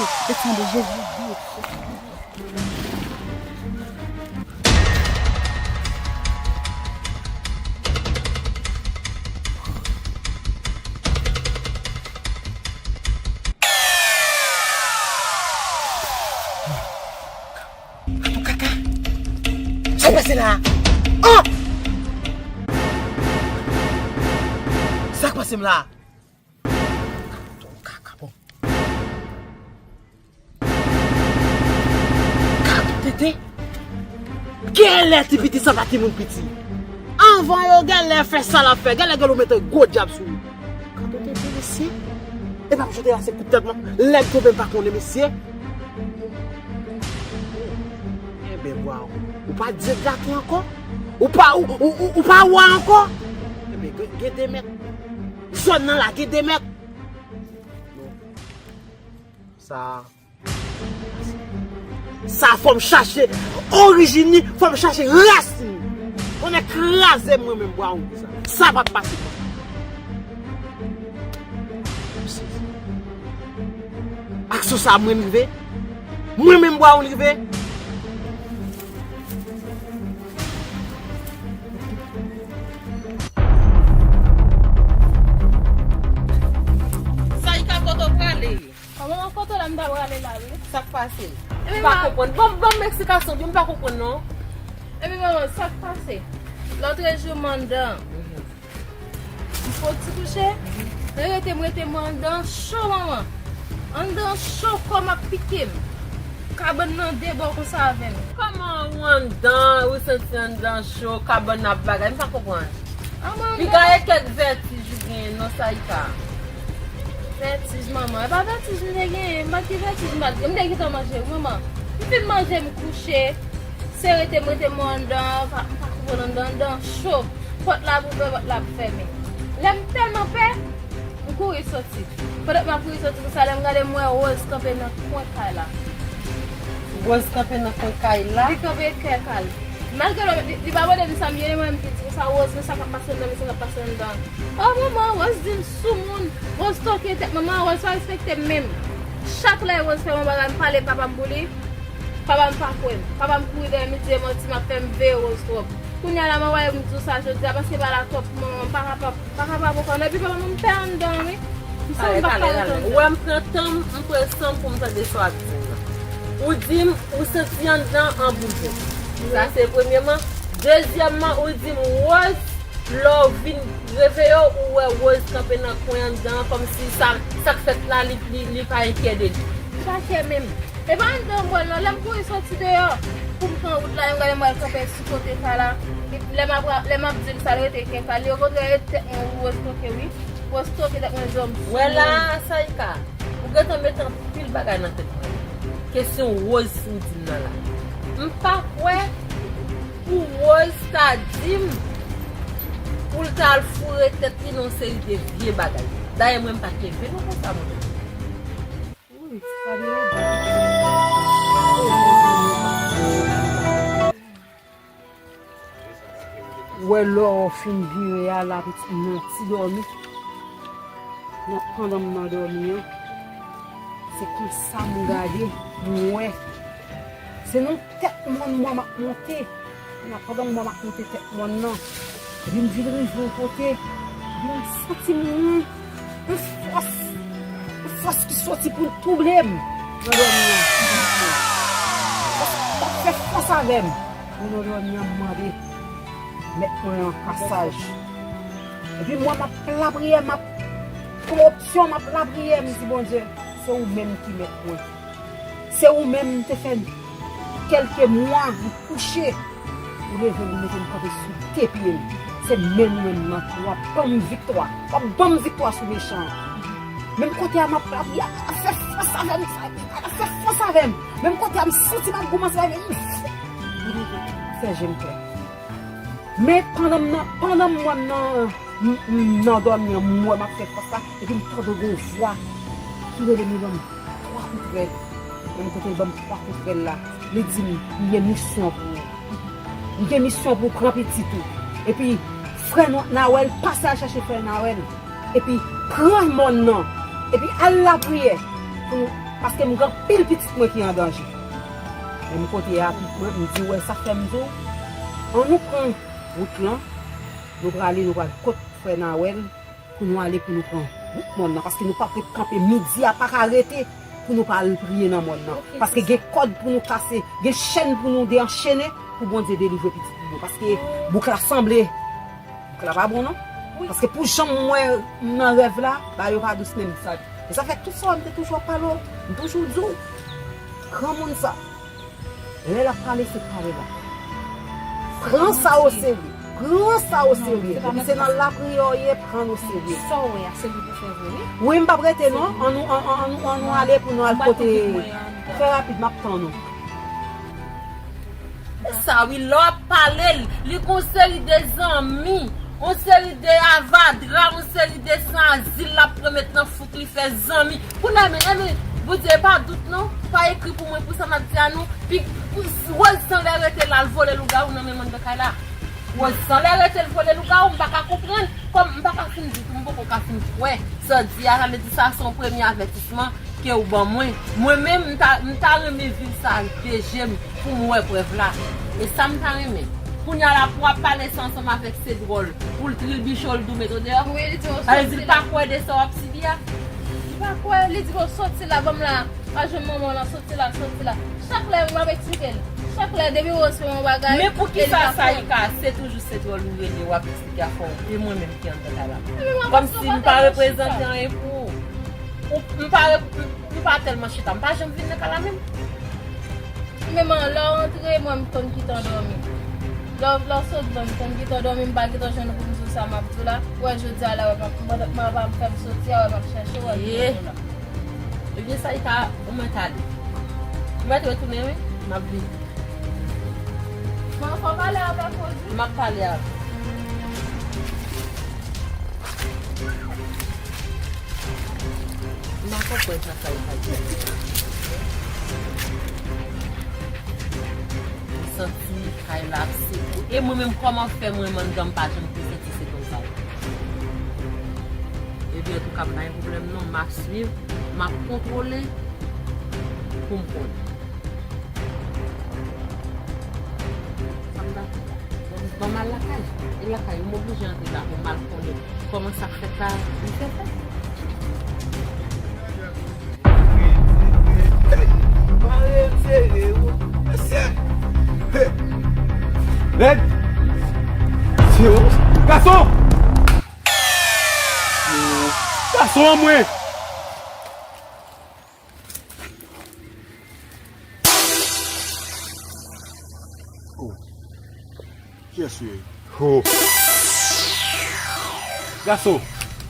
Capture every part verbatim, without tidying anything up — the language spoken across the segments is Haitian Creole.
Au sang de Jésus. Kaka! Sa k pase la? Oh! Sa k pase m la? Kaka, bon. Kato tete. Genlè ti piti sa pa timoun piti. Anvan yo genlè fè sa l ap fè, genlè genlè mete gwo djab sou li. Kato tete mesye. E pa m chante la se kout tèt mwen. Lè m tonbe m pa konnen mesye. Enben bwa ou pa Dye gate ankò. Ou pa ou, ou, ou, ou pa wa ankò. Enben gen, gen de mèt. Zòn nan la gen de mèt. Sa, sa fò m chache orijin li, fò m chache rasin li. Konnen kraze mwen menm bwa ou sa. Sa p ap pase konsa. Aksyon sa mwen rive. Mwen menm bwa ou rive. Sa i ka kote w prale? Kòman mwen kote w la m ta prale la wi. Sa k pase? Epi m pa konprann. Ban m, ban m eksplikasyon, di m pa konprann non. Epi manman, sa k pase? Lòtrejou m anndan. M fè yon ti kouche, men rete m rete m anndan cho manman. Anndan cho kò m ap pike m. Kabann nan de bò konsa avè m. Kòman ou anndan, ou santi anndan cho, kabann ap bagay, m pa konprann. Ah, manman. Piga e kèk vètij ou genyen non Saïka. Vètij manman, e pa vètij m te genyen, m pa t gen vètij m pa t gen, m te gentan manje wi manman. M fin manje m kouche. Se rete m rete m anndan, m pa, m pa konprann anndan, anndan cho. Pòt la ap ouvè, pòt la ap fèmen. Lè m tèlman pè, m kouri soti. Pandan m ap kouri soti konsa, lè m gade m wè Rose kanpe nan kwen kay la. Rose kanpe nan kwen kay la? Li kanpe kè kay la. Malgre li, li pa mande m sa m ye, li mwen menm ki di konsa, Rose, men sa k ap pase anndan, men sa k ap pase anndan. Oh manman, Rose di m sou moun. Rose toke tèt manman, Rose pa respekte m menm. Chak lè Rose fè yon bagay, m pale papa m pou li. Papa m pa kwè m. Papa m kouri dèyè m, li di e manti m ap fè, m veye Rose twòp. Kounye a la, mwen wè m di w sa jodi a, paske bagay la twòp pou mwen, m pa kapab, pa kapab ankò non. Epi papa m, m pè anndan wi. M santi m pa ka ret anndan. Ou wè m pran tan m, m pran san m pou m tande sa w ap di m nan. Ou di m, ou santi anndan an bouje. Sa se premyeman. Dezyèmman, ou di m Rose, lè w vin reveye w, ou wè Rose kanpe nan kwen anndan an, kòmsi sa, sa k fèt la, li, li, li pa enkyè de li. Li pa enkyè menm. E pa anndan m wè l non, lè m kouri soti deyò pou m pran wout la, m gade m wè l kanpe sou kote sa la. Lè m ap, lè m ap di l sa, l rete kenka li. Okontrè, e tèt mwen Rose toke wi. Rose toke tèt mwen, zòm sou. Wè la, Saïka, ou gentan met anpil bagay nan tèt mwen. Kesyon Rose ou di m nan la. M pa kwè pou Rose ta di m pou l ta al foure tèt li nan yon seri de vye bagay. Dayè mwen m pa t kenbe non konsa mwen menm. Wi, sa vle di. Ou wè lè w fin vire a la pitit m nan ti dòmi. Nan pandan m nan dòmi an, se konsa m gade, m wè. Se nan tèt mòn mwen m ap monte. Nan pandan mòn m ap monte tèt mòn nan. Epi m vin rive yon kote, epi m santi m yon fòs, yon fòs ki soti pou l twouble m nan dòmi an. Fòs k ap fè fòs avè m. Mwen nan dòmi an m mande mèt mwen an pasaj. Epi m wè m ap lapriyè, m ap pran opsyon, m ap lapriyè, m di Bondye, se ou menm ki mèt mwen. Se ou menm m te fè kèlke mwa m kouche. Ou leve m, ou mete m kanpe sou de pye m. Se men ou menm nan w ap ban m viktwa. W ap ban m viktwa sou mechan an. Menm kote a m ap lapriyè, ap fè fòs avè m, ap fè fòs avè m. Menm kote a m santi m ap goumen ansanm avè m. Fè je m klè. Men pandan m nan, pandan m wè m nan, m, m nan dòmi an, m wè m ap fè fòs la, epi m tande yon vwa ki rele m, li ban m twa kout rèl. Menm kote l ban m twa kout rèl la, li di m, m gen misyon pou ou. M gen misyon pou ou, pran pitit ou. Epi frè nou, Nawèl, pase al chache frè Nawèl. Epi pran mòn nan. Epi al lapriyè pou nou Paske m gen anpil pitit mwen ki an danje. Men m konte a pitit mwen, m di, wè sa fè m di w, ann nou pran wout lan, nou prale, nou pral kot frè Nawèl, pou nou ale, pou nou pran wout mòn nan, paske nou p ap ret kanpe, midi a pa ka rete pou nou pa al priye nan mòn nan. Paske gen kòd pou nou kase, gen chèn pou nou dechanne, pou Bondye delivre pitit nou. Paske bouk la sanble, bouk la pa bon non. Paske pou jan m wè m nan rèv la, bagay yo pa dous menm. E sa fè tout sa m te toujou ap pale w, m toujou di w, granmoun sa, lè l ap pale, se pale la. Pran sa oserye. Pran sa oserye. Depi se nan lapriyè w ye, pran l oserye. Sa w wè a, se li pou fè vre, wi. Wi, m p ap rete non. Ann nou, ann, ann, ann nou, ann nou ale pou nou al kote. Fè rapid, m ap tann ou. E sa wi, lè w ap pale l, li gon seri de zanmi, yon seri de avadra, yon seri de sanzil l ap pran met nan fouk li fè zanmi. Kounye a, men, men, Bondye pa dout non, pa ekri pou mwen pou sa m ap di a non. Pi, pou, Wòz sanlè rete la, l vole lougawou nan men mòn nan kay la. Wòz sanlè rete, l vole lougawou, m pa ka konprann. Kòm m pa ka fin di tou, m poko ka fin kwè. Sa w di a, sa vle di sa se yon premye avètisman ke w ban mwen. Mwen menm, m ta, m ta renmen viv sa ak de je m pou m wè prèv la. E sa m ta renmen. Kounye a la pou w ap pale sa ansanm avèk se dwòl. Pou l trilbiche w, l di w mete w deyò. Wi, li di w soti la. Sa vle di l pa kwè de sa w ap sibi a. Li pa kwè, li di w soti la, ban m la. Pa jwenn manman w la, soti la, soti la. Chak lè, m ap eksplike l. Chak lè, depi w espere yon bagay, men poukisa sa, Saïka, se toujou se dwòl ou rele, w ap eksplike afè w, e mwen menm ki anndan kay la? Kòmsi m pa reprezante anyen pou ou. Ou, m pa rep-, m, m pa tèlman chita, m pa janm vin nan kay la menm. Men man, lè w antre, mwen, m konn kite w dòmi. Lè w, lè w sot ban m, m konn kite w dòmi, m pa kite w jwenn ou pou m di w sa m ap di w la. Ou wè, jodi a la, wè, m ap, m ap, m ap fè m soti a, wè, m ap chèche w, wè, m jwenn ou la. Ebyen, sa li ka, ou mèt ale. Ou mèt retounen, wi. M ap vini. Mwen, fò pale avèk ou, wi. M ap pale avè w. M pa konprann sa, sa li ka di. M santi kay la ap seke. E mwen menm, kòman fè mwen menm anndan m pa janm te santi se konsa? Ebyen, antouka, m pa gen pwoblèm non. M ap swiv, m ap kontwole pou m konnen. Sa m ta fè la? Bon, bon, m al lakay. E lakay, m oblije antre la pou m al konnen kòman sa k fèt la, m fè fèt. Mare m sere, o. Mesye! Hey! Nèg! Se ou? Gason! Gason an mwen! Oh. Kiyès ou ye? Oh. Gason.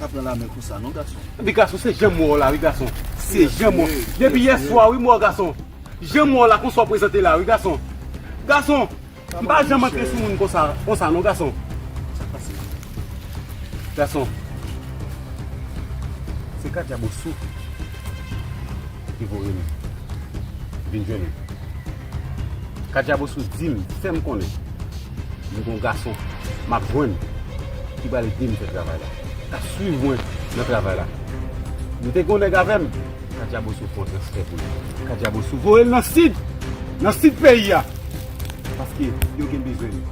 Pa pran lame konsa non, gason. Epi gason, se jan m wè w la, wi, gason. Se jan m wè w. Depi yè swa, wi, m wè w, gason. Jan m wè w la, konsa w prezante la, wi, gason. Gason, m pa janm antre sou moun konsa, konsa non, gason. Sa pase? Gason. Se Kadyabosou ki voye m vin jwenn ou. Kadyabosou di m, fè m konnen, m gon gason m ap jwenn ki pral ede m fè travay la, k ap swiv mwen nan travay la. M te gon nèg avè m, Kadyabosou fè yon transfè pou li. Kadyabosou voye l nan sid, nan sid peyi a. Paske yo gen bezwen li.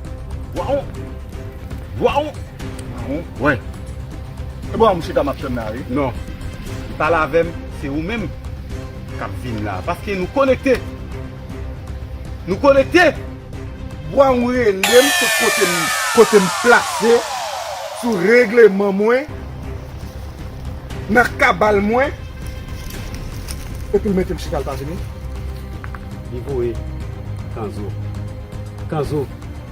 Bwawon! Bwawon! Bwawon? Wi. E bwawon m chita m ap tann la, wi. Non. Li pale avè m, se ou menm k ap vin la. Paske nou konekte. Nou konekte! Bwawon rele m tout kote m, kote m plase, sou regleman mwen, nan kabal mwen, epi l mete m chita, l pa vini. Li voye Kanzo. Kanzo.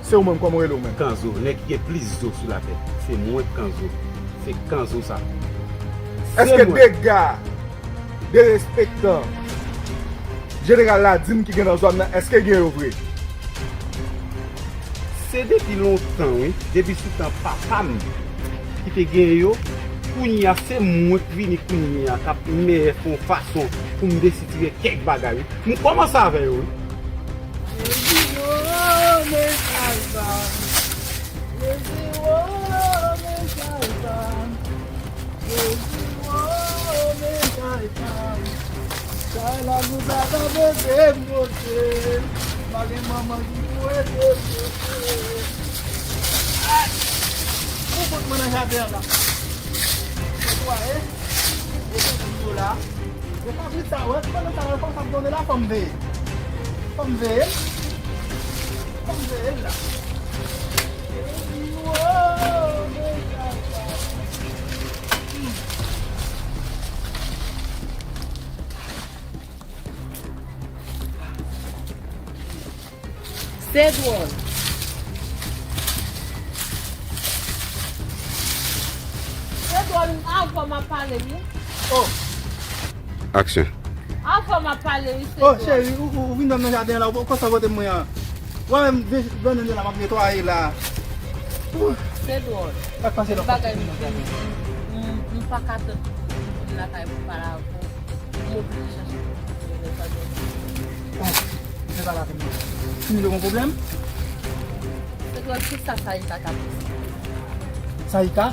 Se ou menm, kòman w rele w menm? Kanzo, nèg ki gen plis zo sou latè. Se mwen, Kanzo. Se Kanzo sa. Èske dega derespektan jeneral Ladim ki gen nan zòn nan, èske gen yo vre? Se depi lontan, wi. Depi sou tan papa m ki te gen yo. Kounye a, se mwen k vini kounye a, k ap mèye fè yon fason pou m desitire kèk bagay, wi. M kòmanse avè yo, wi. Yo di, oh, men sa l pa. Yo di, oh, men sa l pa. Yo di, oh, men sa l pa. Sa Ay, la nou ta nan bebe monte. Pa gen manman ki pou ede monte. Ay! Ou fout mwen nan jaden an la. Netwaye. Mete tout yo la. E kabrit sa, wè, pandan sa la, fò sa tonnen la, fò m veye. Fò m veye. Fò m veye la. Epi, wo, men sa, sa. Se dwòl. Se dwòl, avan m ap pale, wi. Oh. Aksyon. Avan m ap pale, wi, se dwòl. Oh, cheri, ou, ou, ou vin nan jaden la, ou konsa pote mwen an. Ou menm, vin nan la, m ap netwaye la. Ouh. Se dwòl. Sa k pase la? Bagay m, m, m, m pa ka tann pou m vin lakay pou m pale avè w. M oblije chache pou m rele sa dwòl. Oh, se pa la peine. Fini de gon pwoblèm? Se dwòl, kisa Saïka t ap di? Saïka?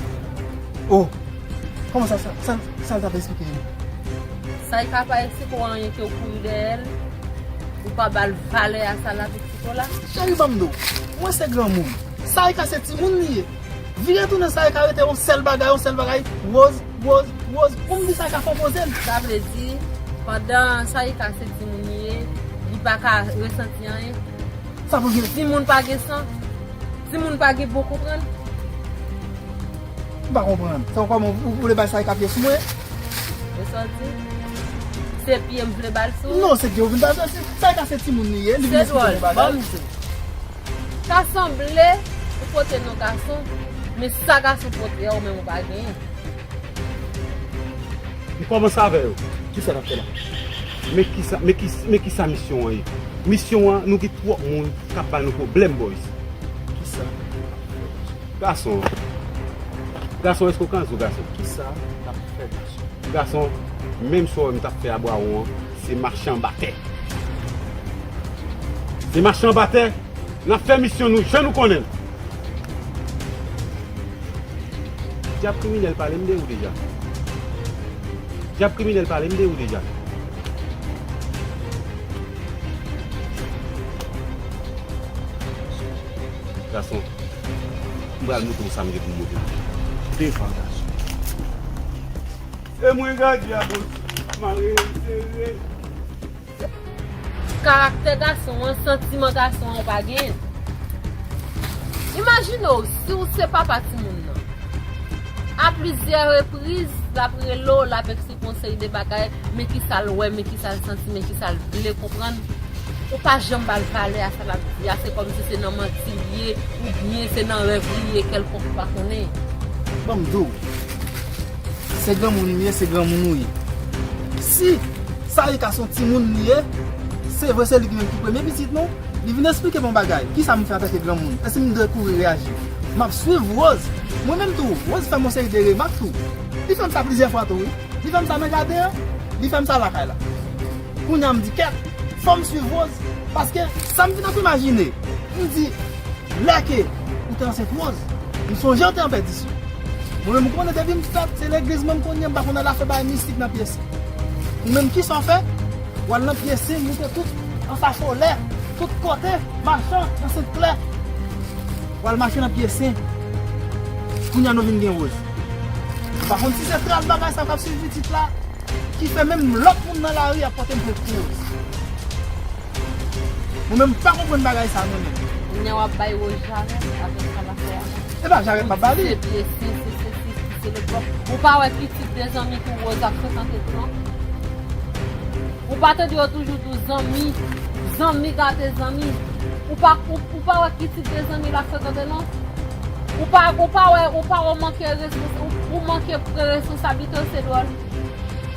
Oh, kòman sa, sa, sa, sa l t ap eksplike yo? Saïka pa eksplike w anyen ke w kouri dèyè l, ou pa ba l valè a sa l ap eksplike w la? Cheri, ban m di w, mwen se granmoun. Saïka se timoun li ye. Vire tounen sa e ka rete yon sèl bagay, yon sèl bagay, Rose, Rose, Rose. Pou m di sa e ka fè w poze l. Sa vle di, pandan sa e ka se timoun li ye, li pa ka resanti anyen. Sa pou gen. Timoun pa gen san. Timoun pa gen bon konprann. M pa konprann. Sa w kòman ou, ou vle bay sa e ka pye sou mwen? E sa w di? Se pye m vle ba l sou ou? Non, se pye w vin ba l sou. Sa e ka se timoun li ye, li vin eksplike yon bagay. Se dwòl, ban m di w. Ta sanble ou pote non gason, men sa gason pote a, ou menm ou pa genyen. M kòmanse avè yo. Kisa n ap fè la? Men kisa, men ki, men kisa misyon an ye? Misyon an, nou gen twòp moun k ap ba nou pwoblèm, boys. Kisa? Gason. Gason, èske w ka anzo gason? Kisa n ap fè, gason? Gason, menm sa w wè m t ap fè a Bwawon an, se mache anba tè. Se mache anba tè, n ap fè misyon nou jan nou konnen l. Dyab kriminèl, pale m de ou deja. Dyab kriminèl, pale m de ou deja. Gason, m pral montre w sa m gen pou m montre w. Devan gason. Se mwen gade a, bòs. Mare sere. Karaktè gason an, santiman gason an, ou pa genyen. Imajine w, si w se papa timoun nan. A plizyè repriz, l ap rele w, l ap eksplike w yon seri de bagay, men kisa l wè, men kisa l santi, men kisa l vle konprann. Ou pa janm ba l valè a sa l ap di a, se kòmsi se nan manti li ye, oubyen se nan rèv li ye, kèlkonk ou pa konnen. Ban m di w, se granmoun ou ye, se granmoun ou ye. Si Saïka se yon timoun li ye, se vre se li ki menm ki premye pitit nou, li vin eksplike m yon bagay. Kisa m fè antanke granmoun? Èske m dwe kouri reyaji? M ap swiv Rose. Mwen menm tou, Rose fè m yon seri de remak tou. Li fè m sa plizyè fwa tou, wi. Li fè m sa nan jaden an, li fè m sa lakay la. Kounye a m di, kèt, fò m swiv Rose, paske sa m vin ap imajine, m di, lè ke ou te ansent Rose, m sonje ou te an pèdisyon. Mwen menm, ou konnen depi m fèt, se legliz mwen m konn ye, m pa konn al afè bagay mistik nan pyese. Ou menm, kisa w fè? W al nan pyese, moute tout ansafolè, tout kote, machan, nan Sent Klè. W al mache nan pyese. Kounye a nou vin gen Rose. M pa konn si se tras bagay sa k ap swiv pitit la ki fè menm lòt moun nan lari ap pote m plent pou Rose. Mwen menm m pa konprann bagay sa non menm. Kounye a w ap bay Rose jarèt avèk sa l ap fè a. E pa jarèt m ap ba li. Se pye si, se se si, se se lòt bò. Ou pa wè pitit de zanmi pou Rose ap frekante tou non? Ou pa tande yo toujou di w zanmi, zanmi gate zanmi. Ou pa, ou, ou pa wè ki tip de zanmi l ap frekante non? Ou pa, ou pa wè, ou pa wè w manke respons-, ou, ou manke pran responsablite w, se dwòl.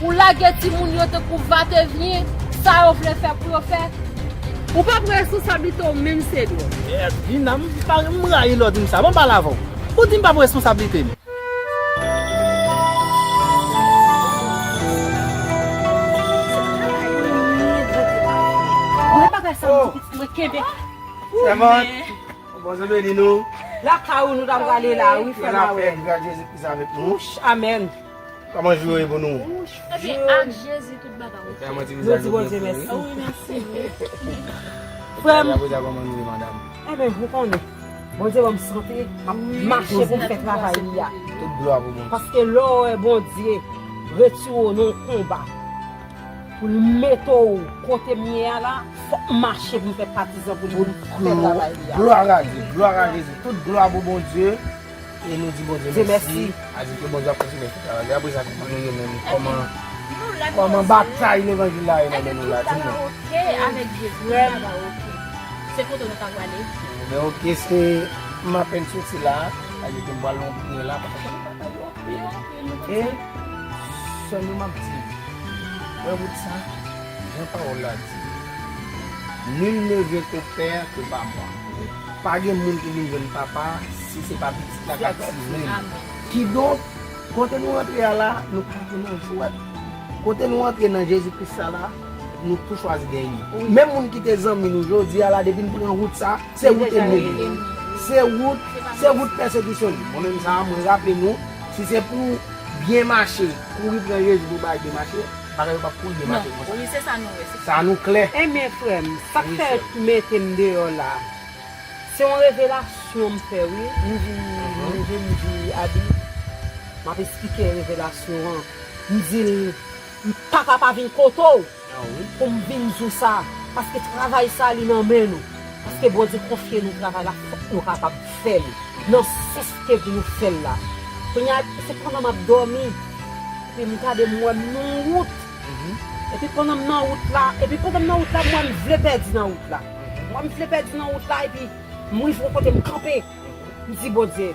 Ou lage timoun yo tankou vatevyen, sa yo vle fè pou yo fè. Ou pa pran responsablite w menm, se dwòl. Epi nan, m pa, m rayi lè w di m sa. Ban m pale avè w. Ou di m pa pran responsablite m. Mwen bagay sa, mwen pitit mwen kenbe. Sèvant, Bondye beni nou. Lakay ou nou ta prale la, wi, frè Mawè. Lapè, gras Jezi Kris avèk nou. Wouch, amèn. Kòman jou yo ye pou nou? Ebyen, ak Jezi, tout bagay oke. Nou di Bondye mèsi. Wi, mèsi. Frè m. Apre sa, kòman nou ye, madanm? Ebyen, ou konnen, Bondye ban m sante, m ap mache pou m fè travay li a. Tout glwa pou Bondye. Paske lè w wè Bondye retire w nan yon konba, pou l mete w kote m ye a la, fòk m mache pou m fè patizan pou li, pou l fè travay li a. Glwa a Dye, glwa a Jezi, tout glwa pou Bondye. E nou di Bondye mèsi. Mèsi. A di ke Bondye ap kontinye fè travay li. Apre sa, kòman nou ye menm? Kòman, kòman batay levanjil la ye nan men nou la? Di m non. Tout bagay oke avèk Jezi, tout bagay oke. Se kote nou ta prale? Ebyen, oke, se m apèn soti la, a di ke m pral nan priyè la, paske batay yo anpil. E sèlman m ap di, wè wout sa, jan pawòl la di, nul ne vient au Père que par moi. Pa gen moun ki vin jwenn Papa si se pa Pitit la k ap swiv li. Kidonk, kote nou antre a la, nou pa antre nan jwèt. Kote nou antre nan Jezi Kris sa la, nou tou chwazi genyen. Menm moun ki te zanmi nou jodi a la, depi n pran wout sa, se wout ènmi nou. Se wout, se wout pèsekisyon li. Mwen menm sa, mwen raple nou, si se pou byen mache, kouri pran Jezi pou bay byen mache, bagay yo p ap kouri byen mache konsa. Wi, se sa nou wè, se sa. Sa nou klè. Ebyen, frè m, sa k fè mete m deyò la, se yon revelasyon m fè, wi. M di, m di, m di, Abi, m ap esplike revelasyon an. M di l, m pa ka pa vin kote w pou m vin di w sa, paske travay sa, li nan men nou. Paske Bondye konfye nou travay la, fòk nou kapab fè l nan sans ke pou nou fè l la. Kounye a, se pandan m ap dòmi, epi m gade m wè m nan wout. Epi pandan m nan wout la, epi pandan m nan wout la, m wè m vle pèdi nan wout la. M wè m vle pèdi nan wout la, epi m rive yon kote m kanpe. M di, Bondye,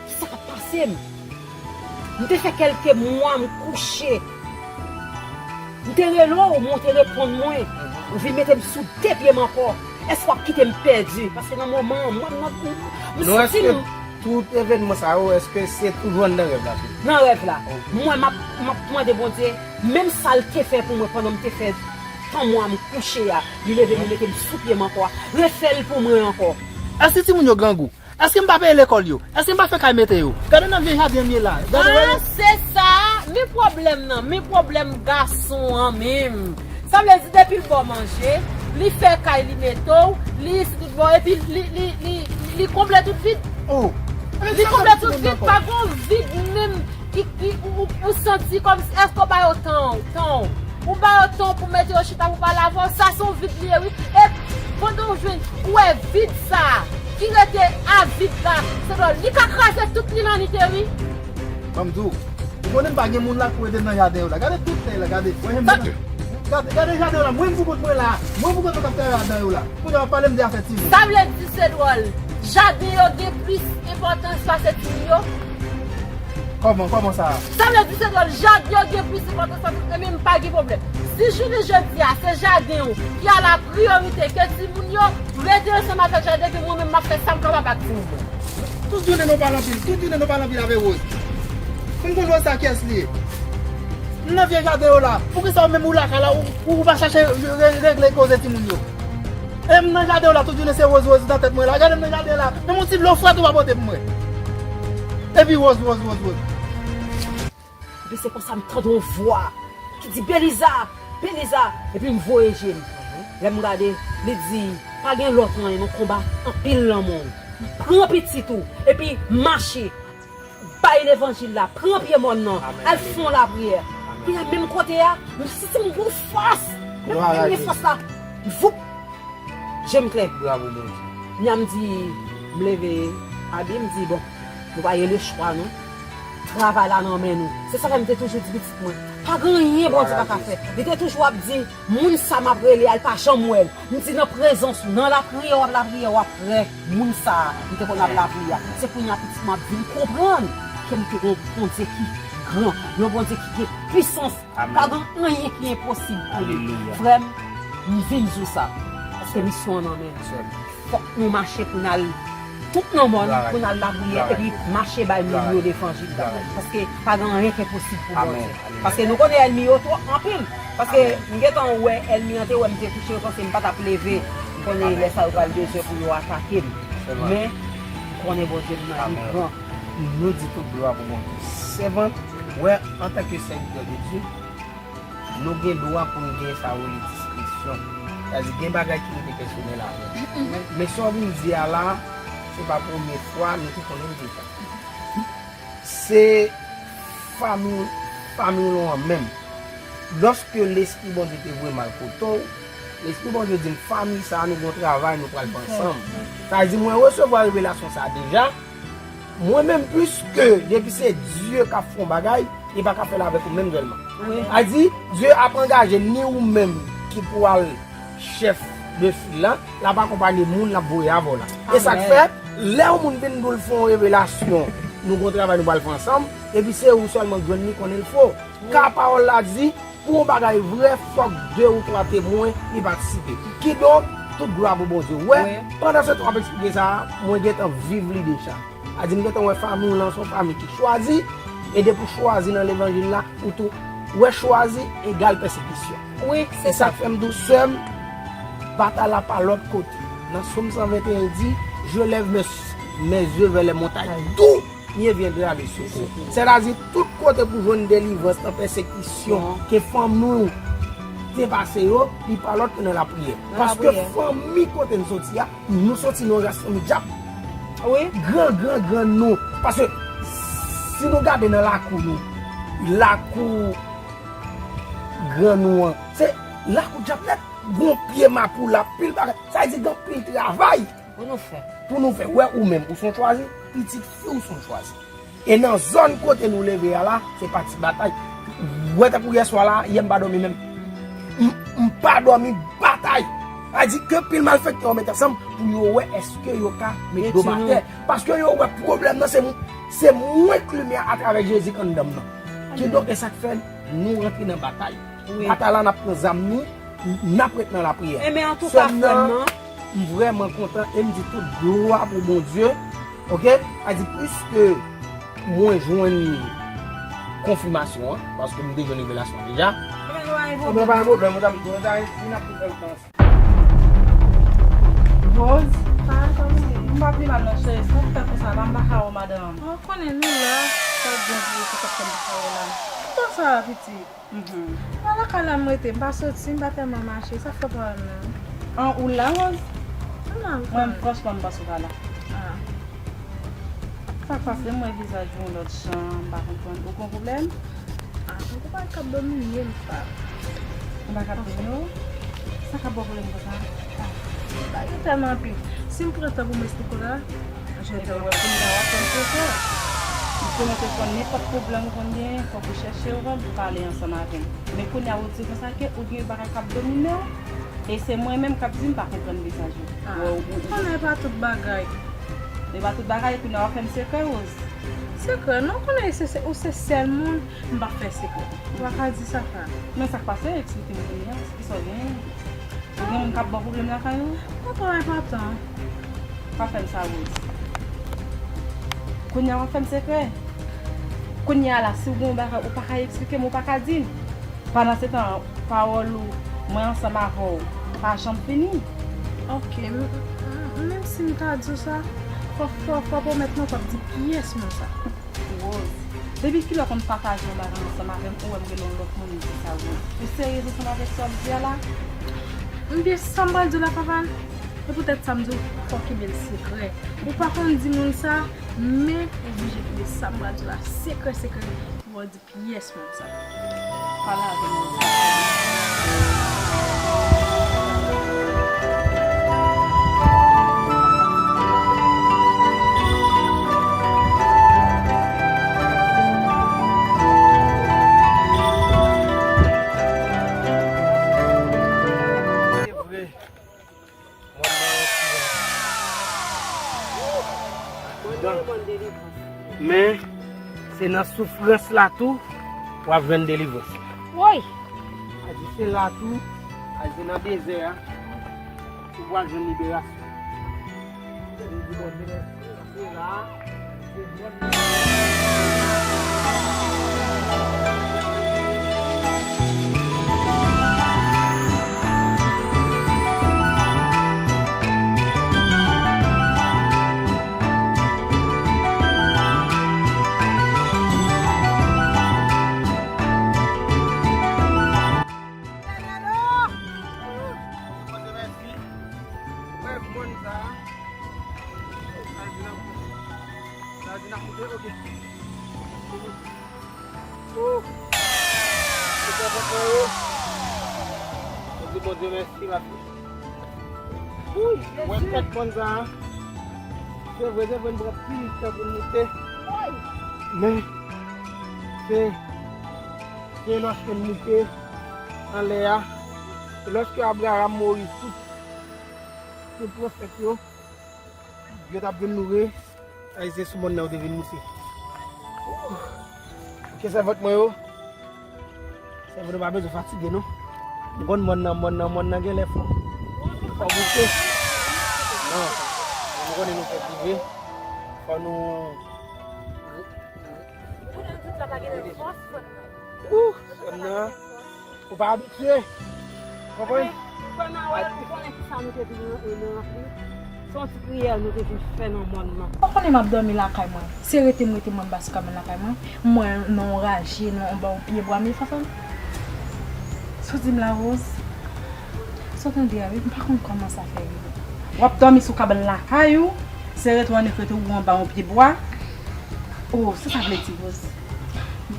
kisa k ap pase m? M te fè kèlke mwa m kouche. M te rele w, men w te reponn mwen. Ou vin mete m sou de pye m ankò. Èske w ap kite m pèdi? Paske nan moman an, mwen, m, m, m santi m. Tout evènman sa yo, èske se toujou anndan rèv la tou? Nan rèv la. Mwen, m ap, m ap mande Bondye, menm sa l te fè pou mwen pandan m te fè tan mwa m kouche a, li leve, li mete m sou pye m ankò. Refè l pou mwen ankò. Èske timoun yo grangou? Èske m pa peye lekòl yo? Èske m pa fè kay mete yo? Gade nan vye jaden m ye la. Gade, wè. Ah, se sa, men pwoblèm nan, men pwoblèm gason an menm. Sa vle di depi l ba w manje, li fè kay, li mete w, li isi tout bò, epi li, li, li, li konble tout vid. Oh. Li konble tout vid, pa gon vid menm ki, ki, ou, ou, ou santi kòmsi, èske w ba yo tan w, tan w? Ou ba yo tan w pou mete yo chita pou pale avè w, sa se yon vid li ye, wi. E pandan w jwenn, ou wè vid sa a, ki rete a vid la, se dòl, li ka kraze tout linanite, wi. Ban m di w, ou konnen m pa gen moun la pou ede m nan jaden yo la. Gade tout tè la, gade. Gade, gade jaden yo la, mwen m pou kont mwen la, mwen pou kont mwen k ap travay ladan yo la. Kounye a w ap pale m de afè timoun. Sa vle di se dwòl, jaden yo gen plis enpòtans pase timoun yo? Kòman, kòman sa? Sa vle di se dwòl, jaden yo gen plis enpòtans pase timoun, men m pa gen pwoblèm. Si jounen jodi a, se jaden w ki a la priyorite ke timoun yo, rete ansanm avèk jaden, epi mwen menm m ap fè sa m kapab ak timoun mwen. Tout jounen nou pale anpil, tout jounen nou pale anpil avè Rose. Pou m konn Rose sa kiyès li ye? M nan vye jaden yo la. Poukisa ou menm ou lakay la, ou, ou, ou pa chache re-, regle koze timoun yo? E m nan jaden yo la, tout jounen se Rose, Rose nan tèt mwen la. Gade m nan jaden la. Menm yon ti dlo frèt ou pa pote pou mwen. Epi Rose, Rose, Rose, Rose. Epi se konsa m tande yon vwa ki di, "Beliza! Beliza!" Epi m voye je m. Lè m gade, li di, "Pa gen lòt anyen non, konba anpil lanmò w. Pran pitit ou, epi mache. Bay levanjil la, pran pye mòn nan, al fè yon lapriyè." Kounye a, menm kote a, m santi m gon fòs. Menm premye fòs la, voup! Je m klè. Bravo, Bondye. Kounye a m di, m leve, Abi, m di, "Bon, nou pa gen lechwa, non. Travay la nan men nou." Se sa fè m te toujou di pitit mwen, "Pa gen anyen Bondye pa ka fè." Li te toujou ap di, "Moun sa m ap rele a, l pa janm wè l." M di, "Nan prezans ou, nan lapriyè w ap lapriyè, w ap wè moun sa a." M te konn ap lapriyè. Se kounye a pitit mwen ap vin konprann ke m te gen yon Bondye ki gran, yon Bondye ki gen pisans. Pa gen anyen ki enposib pou li. Frè m, m vin di w sa. Paske misyon an nan men nou. Fòk nou mache pou n al tout nan mòn, pou n al lapriyè, epi mache bay moun yo levanjil la. Paske pa gen anyen ki enposib pou Bondye. Paske nou konnen ènmi yo twò anpil. Paske m gentan wè ènmi an te wè m te kouche, yo panse m pa t ap leve. M konnen lè sa yo pral bezwen pou yo atake m. Men, m konnen Bondye m nan, li gran. Nou di tout glwa pou Bondye. Sèvant, Wè, antanke sèvitè de Dye, nou gen dwa pou n gen sa yo rele diskrèsyon. Sa di gen bagay ki rete pèsonèl avè n. Men sa w vin di a la, se pa premye fwa, nou te konnen l deja. Se fanmi, fanmi w lan menm. Lòske Lespri Bondye te voye m al kote w, Lespri Bondye di m, fanmi sa a, nou gen yon travay nou pral fè ansanm. Sa vle di, mwen resevwa revelasyon sa a deja. Mwen menm, piske depi se Dye k ap fè yon bagay, li pa ka fè l avèk ou menm sèlman. Sa vle di, Dye ap angaje ni ou menm ki pou al chèf de fil la, l ap akonpaye moun l ap voye avè w la. E sa k fè, lè yon moun vin di w l fè yon revelasyon, nou gen yon travay nou pral fè ansanm, epi se ou sèlman k jwenn li konnen l fo. Ka pawòl la di, pou yon bagay vrè, fòk de ou twa temwen li patisipe. Kidonk, tout glwa pou Bondye. Wè, pandan se tan w ap eksplike sa a, mwen gentan viv li deja. A di m gentan wè fanmi w lan se yon fanmi ki chwazi, e depi w chwazi nan levanjil la, ou tou wè chwazi egal pèsekisyon. Wi, se sa k fè m di w, sè m, batay la pa lòt kote. Nan Sòm san venteyen, li di, Je lève mes, mes yeux vers les montagnes. D'où me viendra le secours. Sètadi, tout kote pou jwenn delivrans nan pèsekisyon ke fanmi w te pase yo, li pa lòt ke nan lapriyè. Paske fanmi kote n soti a, nou soti nan yon ras fanmi dyab. Wi. Gran, gran, gran nou. Paske si nou gade nan lakou nou, lakou gran nou an, se lakou dyab nèt. Gon pye mapou la, pil bagay. Sa vle di gen pil travay pou nou fè. Pou nou fè. Wè ou menm, ou se yon chwazi, pitit fi w se yon chwazi. E nan zòn kote nou leve a la, se pa ti batay. Wè tankou yèswa la, yè m pa dòmi menm. M, m pa dòmi batay. Sa vle di ke pil malfektè yo met ansanm pou yo wè èske yo ka met do m atè. Paske yo wè pwoblèm nan se, se mwen k limyè atravè Jezi k anndan m nan. Kidonk, e sa k fè nou rantre nan batay. Wi. Batay la, n ap pran zam nou, n ap ret nan lapriyè. Enben, antouka, frè m nan, m vrèman kontan e m di tout glwa pou Bondye. Oke? A di, piske mwen jwenn konfimasyon an, paske m te jwenn revelasyon deja. Enben, nou pa gen pwoblèm. Enben, pa gen pwoblèm, nou ta m di, nou ta vin ap fè l ansanm. Rose, m pa pi mal non, cheri. Sa w fè konsa la, m pa ka wè w, madanm. Ou konnen nou la, sa k bon pou ou, se sa k fè m pa ka wè w la. Kòman sa va, pitit? Mhm. A lakay la m rete, m pa soti, m pa tèlman mache, sa fè pwoblèm nan. An, ou la, Rose? M la, m Mwen, franchman, m panse w pa la. Ah. Sa k pase, m wè vizaj ou yon lòt jan, m pa konprann. Ou gen pwoblèm? Ah, m gen bagay k ap domine m, pa. Ou pa ka domine w? Sa k ap ba w pwoblèm konsa? Ah, bagay tèlman anpil. Si m pran tan pou m esplike w la, je te wè kounye a w ap fè m sekrè. M konnen w te konn nenpòt pwoblèm ou konn genyen, fòk ou chèche w, ou pale ansanm avè m. Men kounye a ou di konsa ke ou gen bagay k ap domine w, e se mwen menm k ap di m pa konprann vizaj ou. Ah, ou konnen e pa tout bagay. E pa tout bagay, kounye a w ap fè m sekrè, Rose. Sekrè? Non, konnen se, se, ou se sèl moun m p ap fè sekrè. Ou pa ka di sa, frè. Men sa k pase, eksplike m kounye a, kisa w genyen? Ou gen moun k ap ba w pwoblèm lakay ou? Papa enpòtan. Pa fè m sa, Rose. Kounye a w ap fè m sekrè. Kounye a la, si w gen yon bagay ou pa ka eksplike m, ou pa ka di m. Pandan se tan, pawòl ou, mwen ansanm avè w, pa janm fini. Oke, m, m, menm si m ta di w sa, fò, fò, fò pwomèt mwen w p ap di pyès moun sa. Rose, depi kilè w konn pataje yon bagay ansanm avè m, ou wè m rele yon lòt moun m di sa, Rose? Ou seryez ansanm avèk sa w ap di a la? M gen sa m pral di w la, papa. E poutèt sa m di w, fò w kenbe l sekrè. Ou pa konn di moun sa, men ou blije kenbe sa m pral di w la sekrè, sekrè, pou w di pyès moun sa. Pale avè m, Rose. Se vre. Mwen nan yon soufrans. Men, se nan soufrans la tou, w ap jwenn delivrans. Woy! A di se la tou, a di se nan dezè a, ou pral jwenn liberasyon. Mwen di Bondye mèsi, paske la, Bondye mèsi, paske, wi, mwen pèt mòn sa a. Se vre, se vre, n pran pil tan pou n moute. Men, se, se lòske n moute anlè a, se lòske Abraram, Moyiz, tout, tout pwofèt yo, yo t ap vin loure, Ayisyen sou mòn nan yo te vin moute. Ke sèvant mwen yo, sèvant yo pa bezwen fatige non. M konn mòn nan, mòn nan, mòn nan genlè fò. Fò moute. Non, nou konnen nou fèk rive. Fò nou Ou, sè m nan, ou pa abitye. Konprann? Frè m a wè, ou konnen ki sa nou te vin nan, nan anfri. Se yon ti priyè nou te vin fè nan mòn nan. Ou konnen m ap dòmi lakay mwen. Se rete m rete mwen anba sou kabann lakay mwen. Mwen nan yon raje, nan yon ba yon pye bwa, men fanfan. Sa w di m la, Rose? Sa w tande a, wi, m pa konn kòman sa fè rive. W ap dòmi sou kabann lakay ou, se rete w annik rete ou anba yon pye bwa. Oh, sa sa vle di, Rose?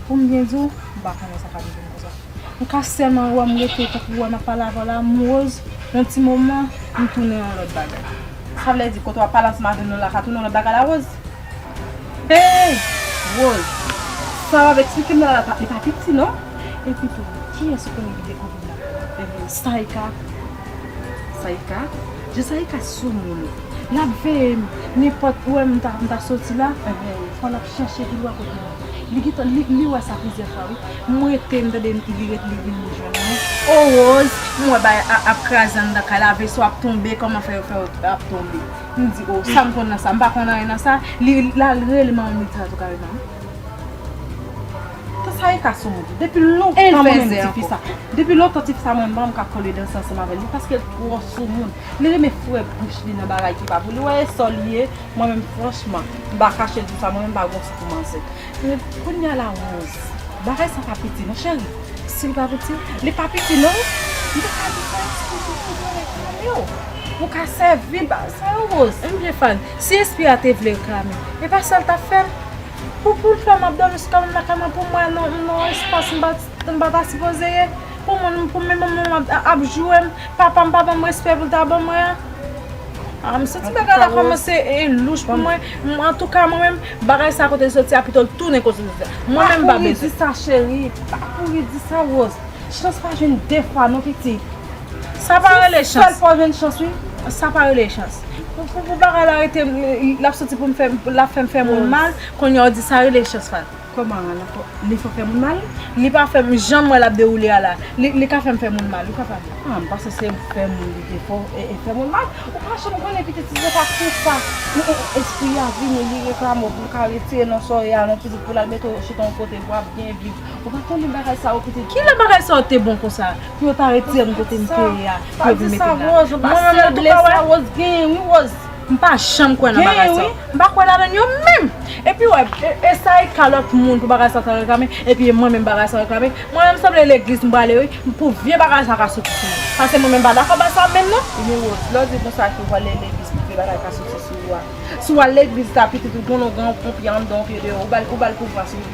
Pou m byen di w, m pa konnen sa ka rive m konsa. M ka sèlman wè m rete tankou wè m ap pale avè w la, m Rose, yon ti moman, m tounen yon lòt bagay. Sa vle di, kote w ap pale ansanm avè nou la, ka tounen yon lòt bagay la, Rose? Hey! Rose, sa w ap eksplike m la, la, li pa piti, non? Epi tou, kiyès ou konnen ki dekouvri m la? Saika. Saika? Jan Saika soumoun. L ap veye m. Nenpòt, ou wè m ta, m ta soti la, fò l ap chèche pi lwen kote m. Li gentan, li, li wè sa plizyè fwa, wi. M rete, m tande li ret, li vin jwenn mwen. O Rose, m wè bagay a, ap kraze anndan kay la, veso ap tonbe, kòman fè yo fè yo ap tonbe? M di, o, sa m konn nan sa, m pa konn anyen nan sa. Li, l al rele manman m, li di sa tou kareman. Tan sa e ka sou moun. Depi lontan mwen menm ti fi sa. Depi lontan ti fi sa mwen menm m ka kole danse ansanm avè li paske l twò sou moun. Li renmen fouwe bouch li nan bagay ki pa pou li. Wè e sa li ye, mwen menm franchman, m pa kache l di w sa, mwen menm m pa gon sou pou manzè. Men kounye a la Rose, bagay sa pa piti non cheri. Si li pa piti, li pa piti non. M te ka di sa eksplize pou mwen reklame w. Ou ka sèvi bagay sa yo Rose. M byen fàn. Si espri a te vle reklame, e pa sa l t ap fè m. Pou, pou l fè m ap dòmi sou kabann lakay mwen, pou mwen nan, nan espas m pa, m pa ta sipoze ye. Pou mwen, pou men manman m ap, ap joure m, papa m pa ban m respè pou l ta ban mwen an. Ah, m santi bagay la kòmanse e louch pou mwen. M, antouka, mwen menm, bagay sa kote l soti a, pito l tounen kote l soti a. Mwen menm, m pa bezwen. Pa kouri di sa, cheri. Pa kouri di sa, Rose. Chans pa jwenn de fwa, non, pitit. Sa pa rele chans. Sèl fwa w jwenn chans, wi. Sa pa rele chans. Pou, pou, pou bagay la rete, l ap soti pou m fè, l ap fè m fè moun mal, kounye a w di sa rele chans, Fal. Kòman, l ap, li fè w fè moun mal? Li pa fè m, jan m wè l ap dewoule a la. Li, li ka fè m fè moun mal, wi, papa. Ah, m panse se fè moun li te fè, e, e fè moun mal. Ou pa janm konnen pitit, si se pa konsa. Men, e, e, espri a vini, li reklame w pou l ka retire nan sòrye a, non, pitit, pou l al mete w chita yon kote pou w ap byen viv. Ou pa konnen bagay sa yo, pitit. Kilè bagay sa yo te bon konsa? Pou yo ta retire m kote m te ye a, pou yo vin mete m la. Mwen menm, antouka, wè. Rose, genyen, wi, Rose. M pa janm kwè nan bagay sa yo. M pa kwè ladan l yo menm. Epi, wè, e, e sa e ka lòt moun pou bagay sa ta reklame. Epi, e mwen menm bagay sa reklame. Mwen menm, sanble legliz m prale, wi. Pou vye bagay sa ka soti sou mwen. Paske mwen menm pa dakò bagay sa menm, non. Ebyen, Rose, lè w di konsa ke w prale legliz pou vye bagay ka soti sou ou a. Si w al legliz la, pitit ou gon longan, yon pye anndan, yon pye deyò, ou ba l, ou ba l pouvwa sou ou.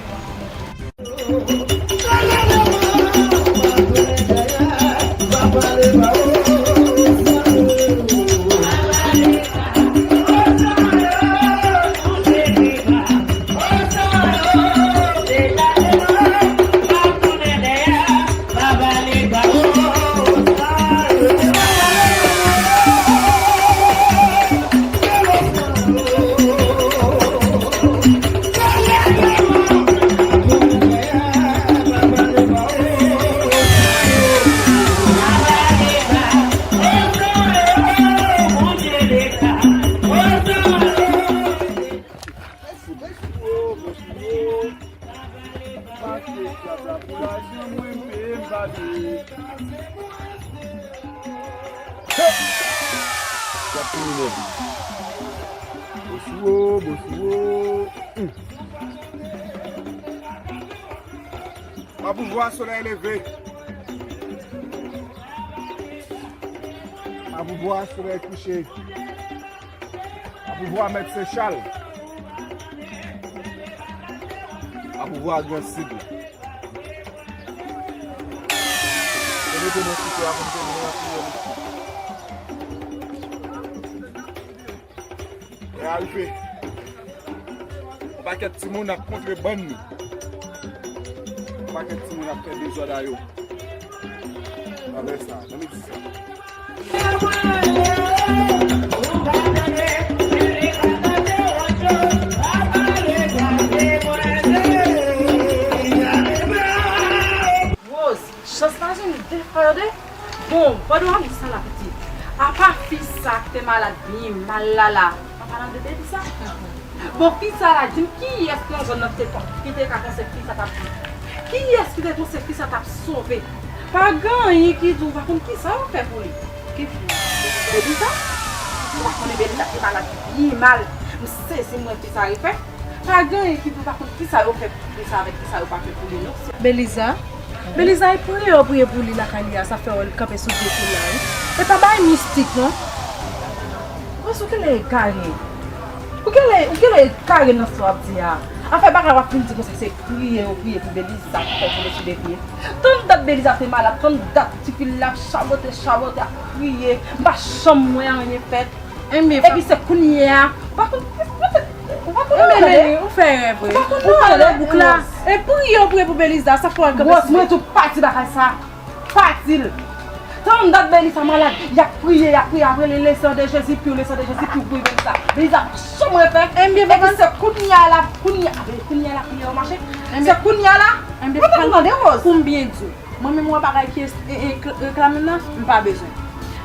Bosou o, Bosou o. Hmm. Mapouvwa, solèy leve. Mapouvwa, solèy kouche. Mapouvwa, mèt Sechal. Mapouvwa, gran sid. Tande Konnen ki fè a pou m te vin an fiyèl isit. Lè a rive. Yon pakèt timoun ap kontre bann nou. Yon pakèt timoun ap fè dezòd a yo. Nan lè sa, nan midi sa. Rose, chans pa jwenn de fwa yo de. Bon, pandan w ap di sa la, pitit, apa fi sa ki te malad byen mal la la, pa pale de Belisa? Bon, fi sa la, di m kiyès nan zòn nan ki te, ki te ka panse fi sa t ap viv? Kiyès ki te panse fi sa t ap sove? Pa gen anyen ki di w pa konn kisa yo fè pou li. Ki fi? Belisa? Ou pa konnen Belisa te malad byen mal. M sezi m wè fi sa refè. Pa gen anyen ki pou pa konn kisa yo fè pou sa avèk kisa yo pa fè pou li non. Beliza, Beliza, e priye yo priye pou li lakay li a, sa fè w kanpe sou pye pou la wi. E pa bagay mistik non. Wè sou kile egare. Ou kile, ou kile egare nan sa w ap di a. Afè bagay w ap vin di konsa se priye yo priye pou Beliza ki fè tonbe sou de pye. Tann dat Beliza te malad, tann dat tifi l la ap chabote, chabote, ap kriye. M pa janm wè anyen fèt. Enben, epi se kounye a. Ou pa konn, ou pa konn, ou pa konn anyen. Ou fè rèv vre. Ou pa konn anyen nan bouk la. E priye yo priye pou Beliza, sa fè w kanpe. Rose, mwen tou pa di bagay sa. Pa di l. Tann dat Beliza malad, y ap priye, y ap priye, ap rele le sang de Jésus pur, le sang de Jésus pur pou Beliza. Beliza pa janm refè. Enben, epi se kounye a la, kounye a, kounye a la priye yo mache. Se kounye a la. Enben, mwen pa konn tande Rose. Pou m byen di w. Mwen menm wè bagay ki e, e, reklame m nan, m pa bezwen.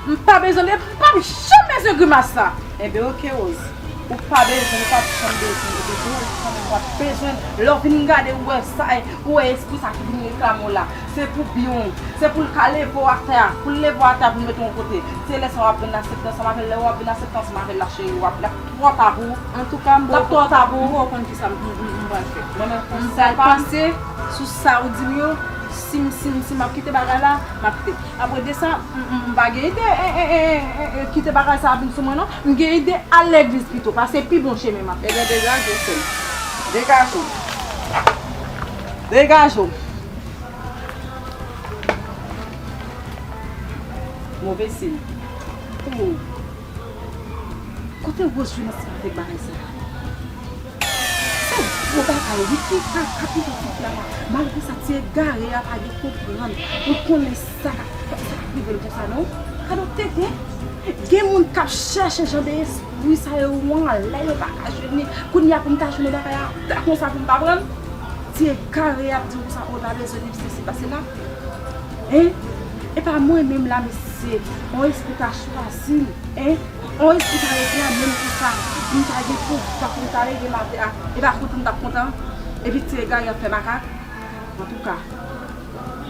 M pa bezwen li, m p ap janm bezwen grimas sa. Enben, oke, Rose. Ou pa bezwen, ou p ap janm bezwen. Epi tou, ou pa bezwen. Lè w vin gade, ou wè sa, ou wè espri sa ki vin reklame w la. Se pou byen w. Se pou l ka leve w atè a. Pou l leve w atè a, pou l mete w yon kote. Se lè sa w ap vin aksepte ansanm avè l. Lè w ap vin aksepte ansanm avè l la, cheri, w ap, l ap twò ta pou ou. Antouka, m poko, m poko konn kisa m, m, m, m pral fè. Mwen menm, m pral panse sou sa ou di m yo. Si m, si m, si m ap kite bagay la, m ap kite. Apre de sa, m, m, m pa gen ide, e, e, e, e, e, kite bagay sa ap vin sou mwen, non. M gen ide al legliz pito, paske pi bon chemen m ap. Ebyen, degaje w, sè m. Degaje w. Degaje w. Move siy. Oh. Kote Rose jwenn ansanm avèk bagay sa a? Se gwo bagay wi ki ka, ka pito ti fi a la. Malgre sa, ti egare a pa gen konprann. Ou konnen sa k ap, sa k ap rive l konsa non. Gade yon tenten. Gen moun k ap chèche jan de espri sa yo anlè yo pa ka jwenn li. Kounye a pou m ta jwenn yon bagay a, ta konsa pou m pa pran l. Ti egare ap di konsa, oh, pa bezwen li, sesi, pase la. Hein? E pa mwen menm la, mesye. On espri ta chwazi m, hein? On espri ta reklame m konsa. M ta gen pouvwa pou m ta leve maten a. E pa kontan m t ap kontan. Epi ti egare ap fè makak. Antouka,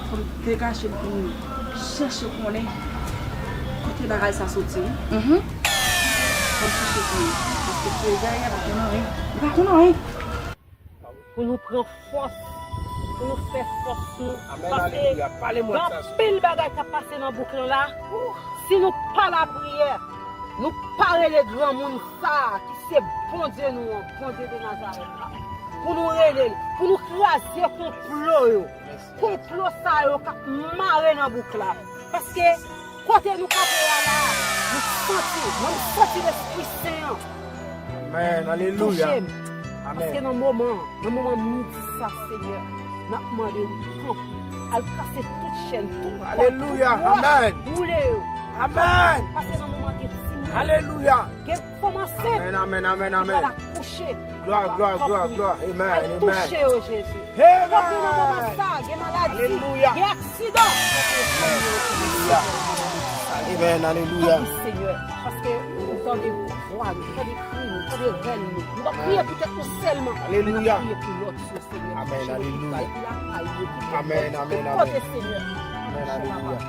fò m degaje m pou m chèche konnen kote bagay sa soti, wi. Mhm. Fò m chèche konnen. Paske ti egare a pa konn anyen. Li pa konn anyen. Pou nou pran fòs, pou nou fè fòs nou. Amèn, paske alelouya. Pale mwen gen sa, anpil bagay k ap pase nan bouk lan la. Si nou pa lapriyè, nou pa rele granmoun sa a ki se Bondye nou an, Bondye de Nazarèt la, pou nou rele l, pou nou kraze konplo yo. Konplo sa yo k ap mare nan bouk la. Paske kote nou kanpe a la, nou santi, mwen m santi Lespri Sen an touche m. Amèn, alelouya. Amèn. Paske nan moman, nan moman midi sa, Senyè, n ap mande w kanpe, al kase tout chèn, tout kòd, alelouya, tout wòch, amèn, boule yo. Amèn. Paske nan moman gen timoun, alelouya, gen fanm ansent, amèn, amèn, amèn, ki pral akouche. Glwa, glwa, glwa, glwa. Amèn, amèn. Al touche yo, Jezi. Amèn. Kote nan moman sa, gen maladi, alelouya, gen aksidan. Alelouya. Amèn, alelouya. Tanpri, Senyè, paske ou tande vwa nou, tande kri nou, tande rèl nou. Nou pa priye pou tèt nou sèlman. Alelouya. Nou priye pou lòt yo, Senyè. Amèn, alelouya. Amèn, amèn, amèn. Kote, Senyè. Amèn, alelouya.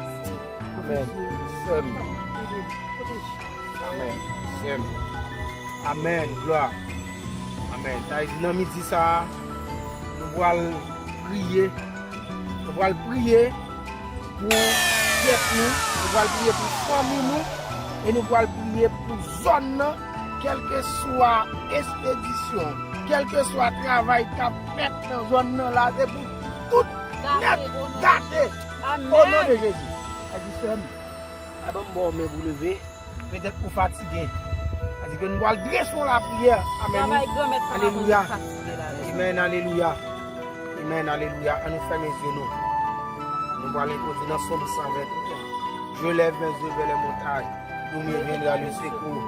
Amèn. Sè m. Amèn. Sè m. Amèn. Glwa. Amèn. Sa vle di nan midi sa a, nou pral priye. Nou pral priye pou tèt nou. Nou pral priye pou fanmi nou. E nou pral priye pou zòn nan. Kèlkeswa ekspedisyon, kèlkeswa travay k ap fèt nan zòn nan la, se pou tout nèt gate. O non de Jezi. Sa di, sè m, pa ban m ba w men pou leve. Petèt ou fatige. Sa di ke nou pral drese yon lapriyè. Amèn. Travay Granmèt la pa konn fatige la. Amèn, alelouya. Amèn, alelouya. Ann nou fèmen zye nou. Nou pral entwodui nan Sòm san venntuit. Je lève mes yeux vers les montagnes. D'où me viendra le secours?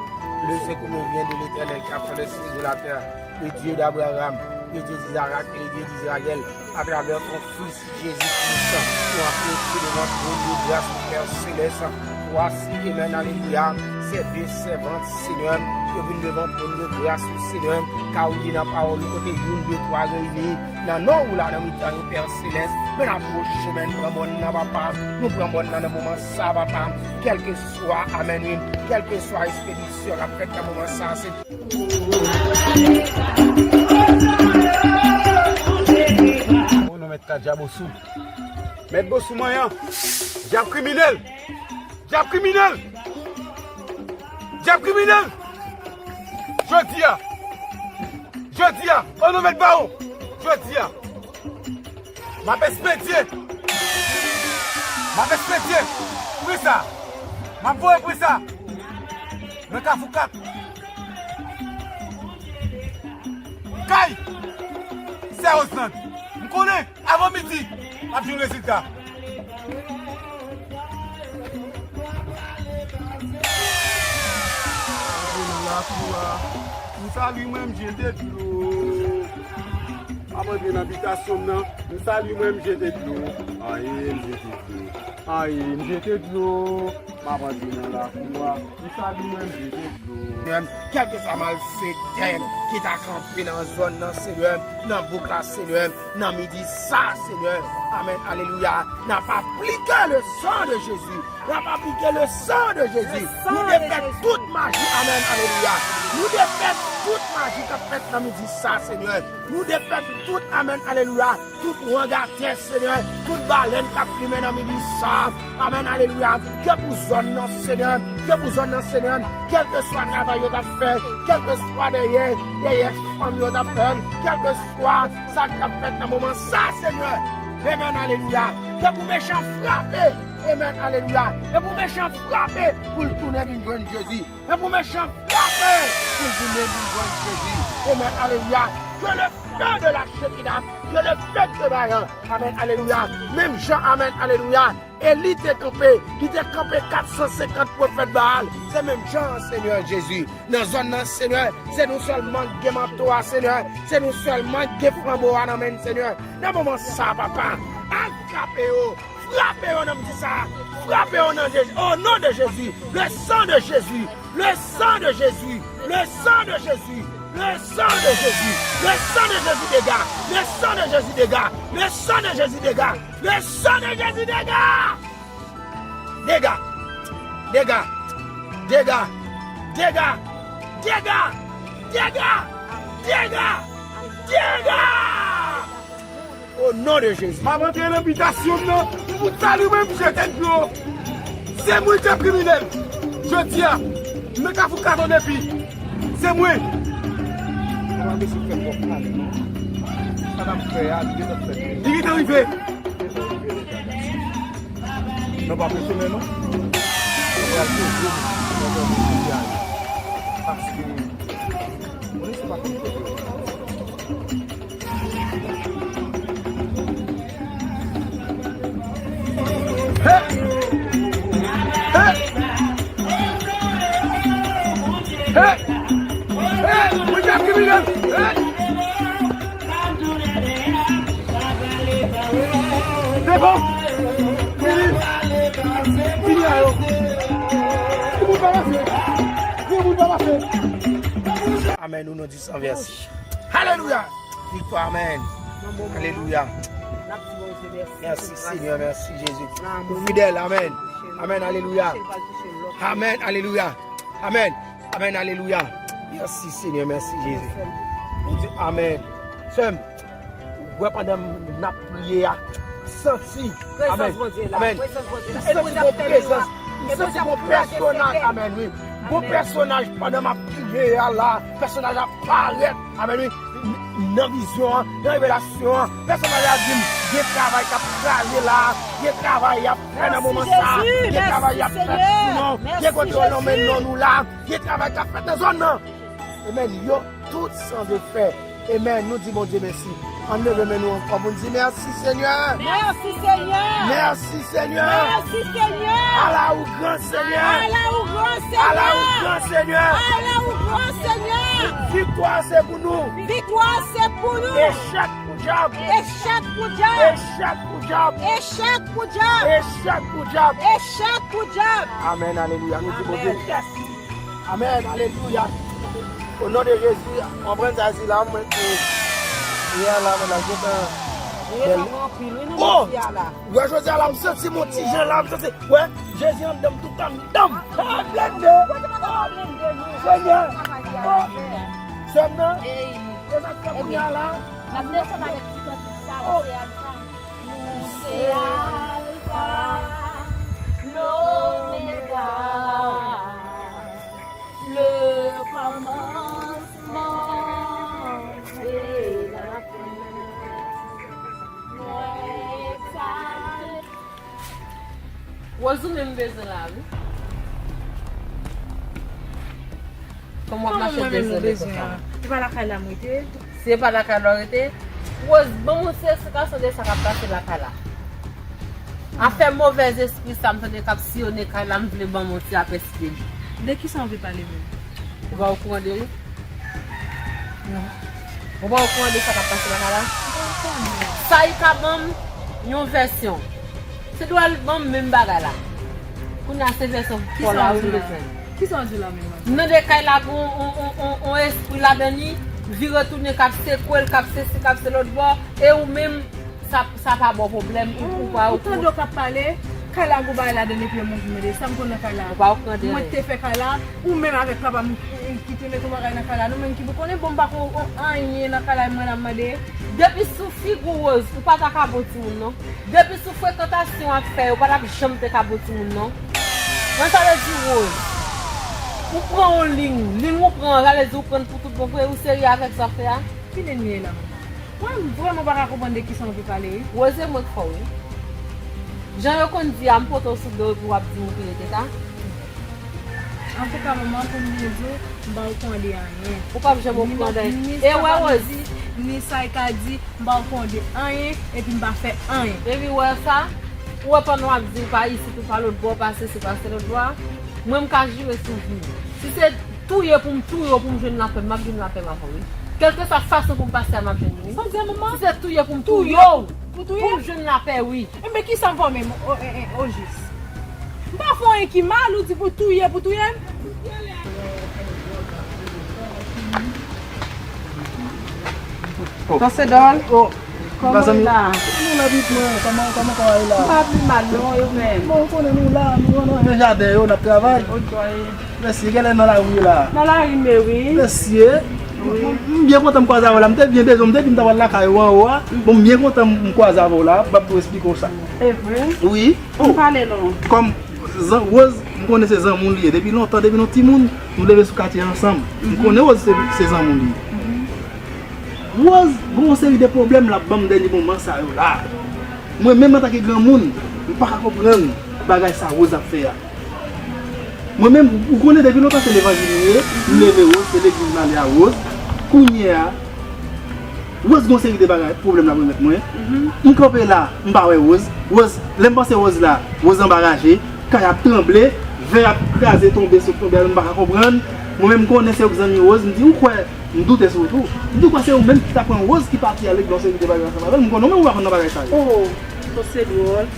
Le secours me vient de l'Éternel qui a fait les cieux et la terre, le Dieu d'Abraham, le Dieu d'Isaac et le Dieu d'Israël, à travers ton Fils Jésus-Christ, nous approchons devant le trône de grâce, Père céleste. Voici, amen, alelouya, ces deux servantes, Seigneur, yo vin devan trône de grâce, Seigneur, car ou di nan pawòl ou kote youn, de, twa reyini nan non ou la, nan mitan yo, Pè Selès, men n ap pwoche men n pran mòn nan, papa. Nou pran mòn nan, nan moman sa, papa. Kèlkeswa, amèn, wi, kèlkeswa ekspedisyon k ap fèt nan moman sa, se O non mèt ka dyab osou. Mèt Bosou manyan. Dyab kriminèl. Dyab kriminèl. Dyab kriminèl. Jodi a. Jodi a. O non mèt bawon. Jodi a. M ap espedye. M ap espedye. Pri sa. M ap voye pri sa. Nan Kafou kat. Kay! Sè Osland. M konnen, avan midi, m ap jwenn rezilta. M salye mwen, m jete dlo. M ap antre nan bitasyon m nan. M salye mwen, m jete dlo. Aye, m jete dlo. Aye, m jete dlo. M ap antre nan lakou a. M salye mwen, m jete dlo. Senyè, kèlkeswa malfektè ki ta kanpe nan zòn nan, Senyè, nan bouk la, Senyè, nan midi sa, Senyè. Amèn, alelouya. N ap aplike le sang de Jésus. N ap aplike le sang de Jésus. Nou defèt tout maji. Amèn, alelouya. Nou defèt tout maji k ap fèt nan midi sa, Senyè. Nou defèt tout, amèn, alelouya, tout wangatè, Senyè, tout balèn k ap plimen nan midi sa. Amèn, alelouya. Ke pou zòn nan, Senyè, ke pou zòn nan, Senyè, kèlkeswa travay yo t ap fè, kèlkeswa dèyè, dèyè fanm yo t ap fè, kèlkeswa sa k ap fèt nan moman sa, Senyè. Amèn, alelouya. Ke pou mechan frape. Amèn, alelouya. E pou mechan frape, pou l tounen vin jwenn Jezi. E pou mechan frape, pou l tounen vin jwenn Jezi. Amèn, alelouya. Que le feu de la Shekinah, que le feu de Baal. Amèn, alelouya. Menm jan, amèn, alelouya. Eli te kanpe, li te kanpe kat san senkant pwofèt Baal. Se menm jan, Senyè Jezi. Nan zòn nan, Senyè, se nou sèlman k gen manto a, Senyè. Se nou sèlman k gen flanbo a nan men n, Senyè. Nan moman sa, papa, al frape yo. Frape yo nan midi sa. Frape yo nan Je-, au nom de Jésus. Le sang de Jésus. Le sang de Jésus. Le sang de Jésus. Le sang de Jésus. Le sang de Jésus dégage. Le sang de Jésus dégage. Le sang de Jésus dégage. Le sang de Jésus dégage. Dégage. Dégage. Dégage. O non de Jezi. M ap antre nan bitasyon m nan. M pou salye mwen, m jete dlo. Se mwen ki kriminèl. Jodi a, m nan Kafou Katon Depi. Se mwen. Sa n ap fè a, li gentan rive. Sa n ap fè a, li gentan fèt. Li gentan rive. Li gentan rive deja, gason. Non, pa presyone non. Mwen pral poze m nan zòn midi a yo. Paske, polis pa konn kote yo. Hey! Hey! Hey! Hey! Mwen te ap kriminèl! Hey! Devan! Fini! Fini a yo! Timoun pa pase! Timoun pa pase! Amèn, o non di san vèsi. Alelouya! Viktwa, amèn. Alelouya. Mèsi, Senyè, mèsi, Jezi. Ou fidèl, amèn. Amèn, alelouya. Amèn, alelouya. Amèn. Amèn, alelouya. Mèsi, Senyè, mèsi, Jezi. Bondye, amèn. Sè m, ou wè pandan n ap priye a, santi, amèn, amèn, m santi gon prezans, m santi gon pèsonaj, amèn, wi. Gon pèsonaj pandan m ap priye a la, pèsonaj la parèt, amèn, wi. Nan vizyon an, nan revelasyon an, pèsonaj la di m, Gen travay k ap kraze la. Gen travay y ap fè nan moman sa. Gen travay y ap fèt sou nou. Gen kote yo lonmen non nou la. Gen travay k ap fèt nan zòn nan. Amen. Yo tout san efè. Amen. Nou di Bondye mèsi. Ann leve men nou ankò pou n di mèsi, Senyè. Mèsi, Senyè. Mèsi, Senyè. Mèsi, Senyè. Ala ou gran, Senyè. Ala ou gran, Senyè. Ala ou gran, Senyè. Ala ou gran, Senyè. Viktwa se pou nou. Viktwa se pou nou. Echèk pou dyab. Echèk pou dyab. Echèk pou dyab. Echèk pou dyab. Echèk pou dyab. Echèk pou dyab. Amen. Alelouya. Nou di Bondye. Amen. Alelouya. O non de Jezi, konprann sa di la, mwen, e, e la, mwen la, gentan. Bèl. Oh! Wè, jodi a la, m santi m on ti jan la, m santi, wè, Jezi anndan m, tout anndan m. Ah, blende! Oh, Senyè! Oh, sè m nan, e sa k fè kounye a la. N ap desann avèk ti kantik sa, oh. Ou se Alfa, Lomega, le kòmansman e la fen. Mwen egzaltan. Wozou menm bezwen la, wi. Kòman w ap mache bezwen de konsa? E pa lakay la m rete. Se pa lakay la w rete. Woz, ban m yon esplikasyon de sa k ap pase lakay la. Afè movèz espri sa m tande k ap siyonnen kay la, m vle ban m yon ti apèsi de li. De kisa w vle pale menm? Ou pa okouran de li? Non. Ou pa okouran de sa k ap pase lakay la? Sa y ka ban m yon vèsyon. Se dwa l ban m menm bagay la. Kounye a se vèsyon fò la wi m bezwen. Kisa w di la menm? M tande kay la gon on, on, on, on espri ladan li, vire tounen k ap sekwe l, k ap sesi, k ap se lòt bò, e ou menm, sa, sa pa ba w pwoblèm, ou, ou pa, ou tande w k ap pale, kay la gon bagay ladan epi yo mouvmante, sa m konn nan kay la. Ou pa okouran de anyen. Mwen te fè kay la, ou menm avèk papa m ki te mete yon bagay nan kay la, nou menm ki pou konnen, bon, m pa konn anyen nan kay la, mwen ap mande. Depi sou figi w Woz, ou pa ta ka bon timoun non. Depi sou frekantasyon ak fè yo, pa t ap janm te ka bon timoun non. Mwen sa vle di Woz, ou pran yon liy, liy ou pran an, sa vle di ou pran l pou tout bon vre, ou serye avèk sa w fè a? Ki liy li ye la, manman? Mwen vrèman pa ka konprann de kisa w vle pale wi. Woz, e mwen k fè w wi. Jan yo konn di a, m pote w sou do epi w ap di m ou ki rete ta. Antouka manman, pou m byen di w, m pa okouran de anyen. Ou p ap janm okouran de anyen. E wè Woz, ni sa y ka di, m pa okouran de anyen, epi m pa fè anyen. Epi w wè sa, ou wè pandan w ap di w pa isit, ou pa lòt bò, pa sesi, pa se lòt bò a, mwen m ka jire sou vi w. Si se touye pou m touye w pou m jwenn lapè, m ap jwenn lapè m avè w wi. Kèlkeswa fason pou m pase a, m ap jwenn li wi. Sa w di a manman? Si se touye pou m touye w pou m jwenn lapè wi. Enben kisa m fè w menm o, e, e, ojis? M pa fè w anyen ki mal, ou di pou touye, pou touye m? Tòsedòl, kòman w ye la? Kòman w ye la, pitit mwen? Kòman, kòman kò a ye la? M pa pi mal non, e ou menm? Bon, ou konnen nou la, nou rann jaden yo, n ap travay. Mesye, genlè nan lari w ye la? Nan lari m ye wi. Mesye, m, m byen kontan m kwaze avè w la. M te byen bezwen w, m te di m ta pral lakay ou anwo a. Bon, m byen kontan m kwaze avè w la. M ap tou esplike w sa. E vre? Wi. M pale non. Kòm zan-, Woz, m konnen se zanmi w li ye. Depi lontan, depi nou timoun, nou leve sou katye ansanm. M konnen Woz se, se zanmi w li ye. Woz, gen yon seri de pwoblèm l ap ban m dènye moman sa yo la. Mwen menm antanke granmoun, m pa ka konprann bagay sa Woz ap fè a. Mwen menm, ou konnen depi lontan se levanjil m ye, m leve Woz, se legliz m ale a Woz. Kounye a, Woz gon seri de bagay, pwoblèm l ap remèt mwen. M kanpe la, m pa wè Woz. Woz, lè m panse Woz la, Woz anba raje, kay ap tranble, vè ap kraze tonbe sot tonbe, m pa ka konprann. Mwen menm m konnen se ou k zanmi Woz, m di ou kwè, m doute sou ou tou. M di ou kwè se ou menm ki ta pran Woz ki pati ale nan yon seri de bagay ansanm avè l, m konnen ou menm ou pa konn nan bagay sa yo. Oh, oh, se dwòl.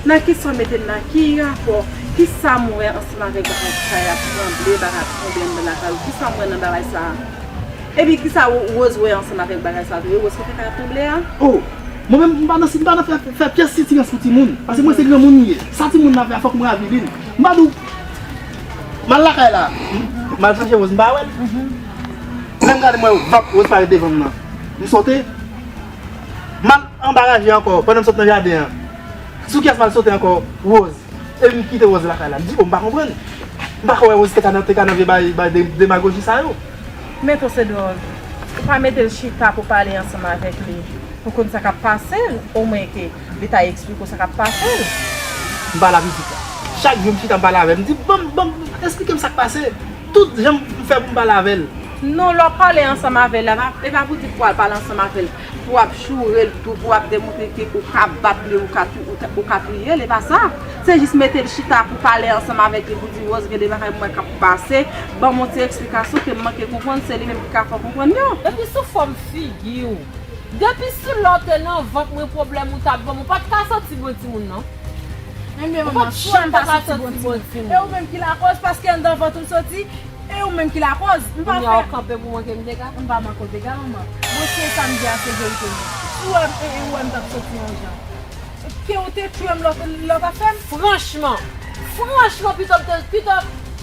Nan kisa w mete m la? Ki rapò? Kisa m wè ansanm avèk bagay sa y ap tranble, bagay ap tonbe anndan lakay ou? Kisa m wè nan bagay sa a? Epi kisa Wo-, Woz wè ansanm avèk bagay sa a tou? E Woz ki fè kay ap tranble a? Oh! Mwen menm, m pa nan, m pa nan fè, fè pyès sitirans pou timoun. Paske mwen se granmoun m ye. Sa timoun nan fè a, fòk mwen avili l. M pa di w, m al lakay la. M, m al chache Woz, m pa wè l. Lè m gade, m wè vap Woz parèt devan m nan. M sote. M al anba raje ankò, pandan m sot nan jaden an. Sou kiyès m al sote ankò? Woz. Epi m kite Woz lakay la. M di, o, m pa konprann. M pa ka wè Woz te ka nan, te ka nan vye bay, bay de, demagoji sa yo. Men Tòsedòl, ou pa mete l chita pou pale ansanm avèk li. Pou konn sa k ap pase l, omwen ke li ta eksplike w sa k ap pase l. M pale a pitit la. Chak jou m chita m pale avè l, m di, "Ban m, ban m, esplike m sa k pase." Tout jan m fè pou m pale avè l. Non, lè w ap pale ansanm avè l la, pa- e pa pou di pou w al pale ansanm avè l, pou w ap joure l tou, pou w ap demontre ke ou ka bat li, ou ka tou- ou ka- ou ka touye l, e pa sa. Se jis mete l chita pou pale ansanm avèk li, pou di, "Rose, gen de bagay mwen k ap pase, ban m yon ti eksplikasyon ke m manke konprann, se li menm ki ka fè w konprann yo." Epi sou fòm figi w. Depi sou lè w te nan vant mwen, pwoblèm ou t ap ban m, ou pa t ka santi bon timoun, non. Ebyen, manman, si w pa santi bon timoun, e ou menm ki lakòz, paske anndan vant ou m soti, e ou menm ki lakòz. M pa fè. Kounye a w kanpe pou manke m dega? M pa manke w dega, manman. Bon, si e sa m di a, se verite li. Si w wè m, e, e, ou wè m t ap soti yon jan. Ke ou te tchwe m lè w t ap fè m? Franchman, franchman, pito m te, pito,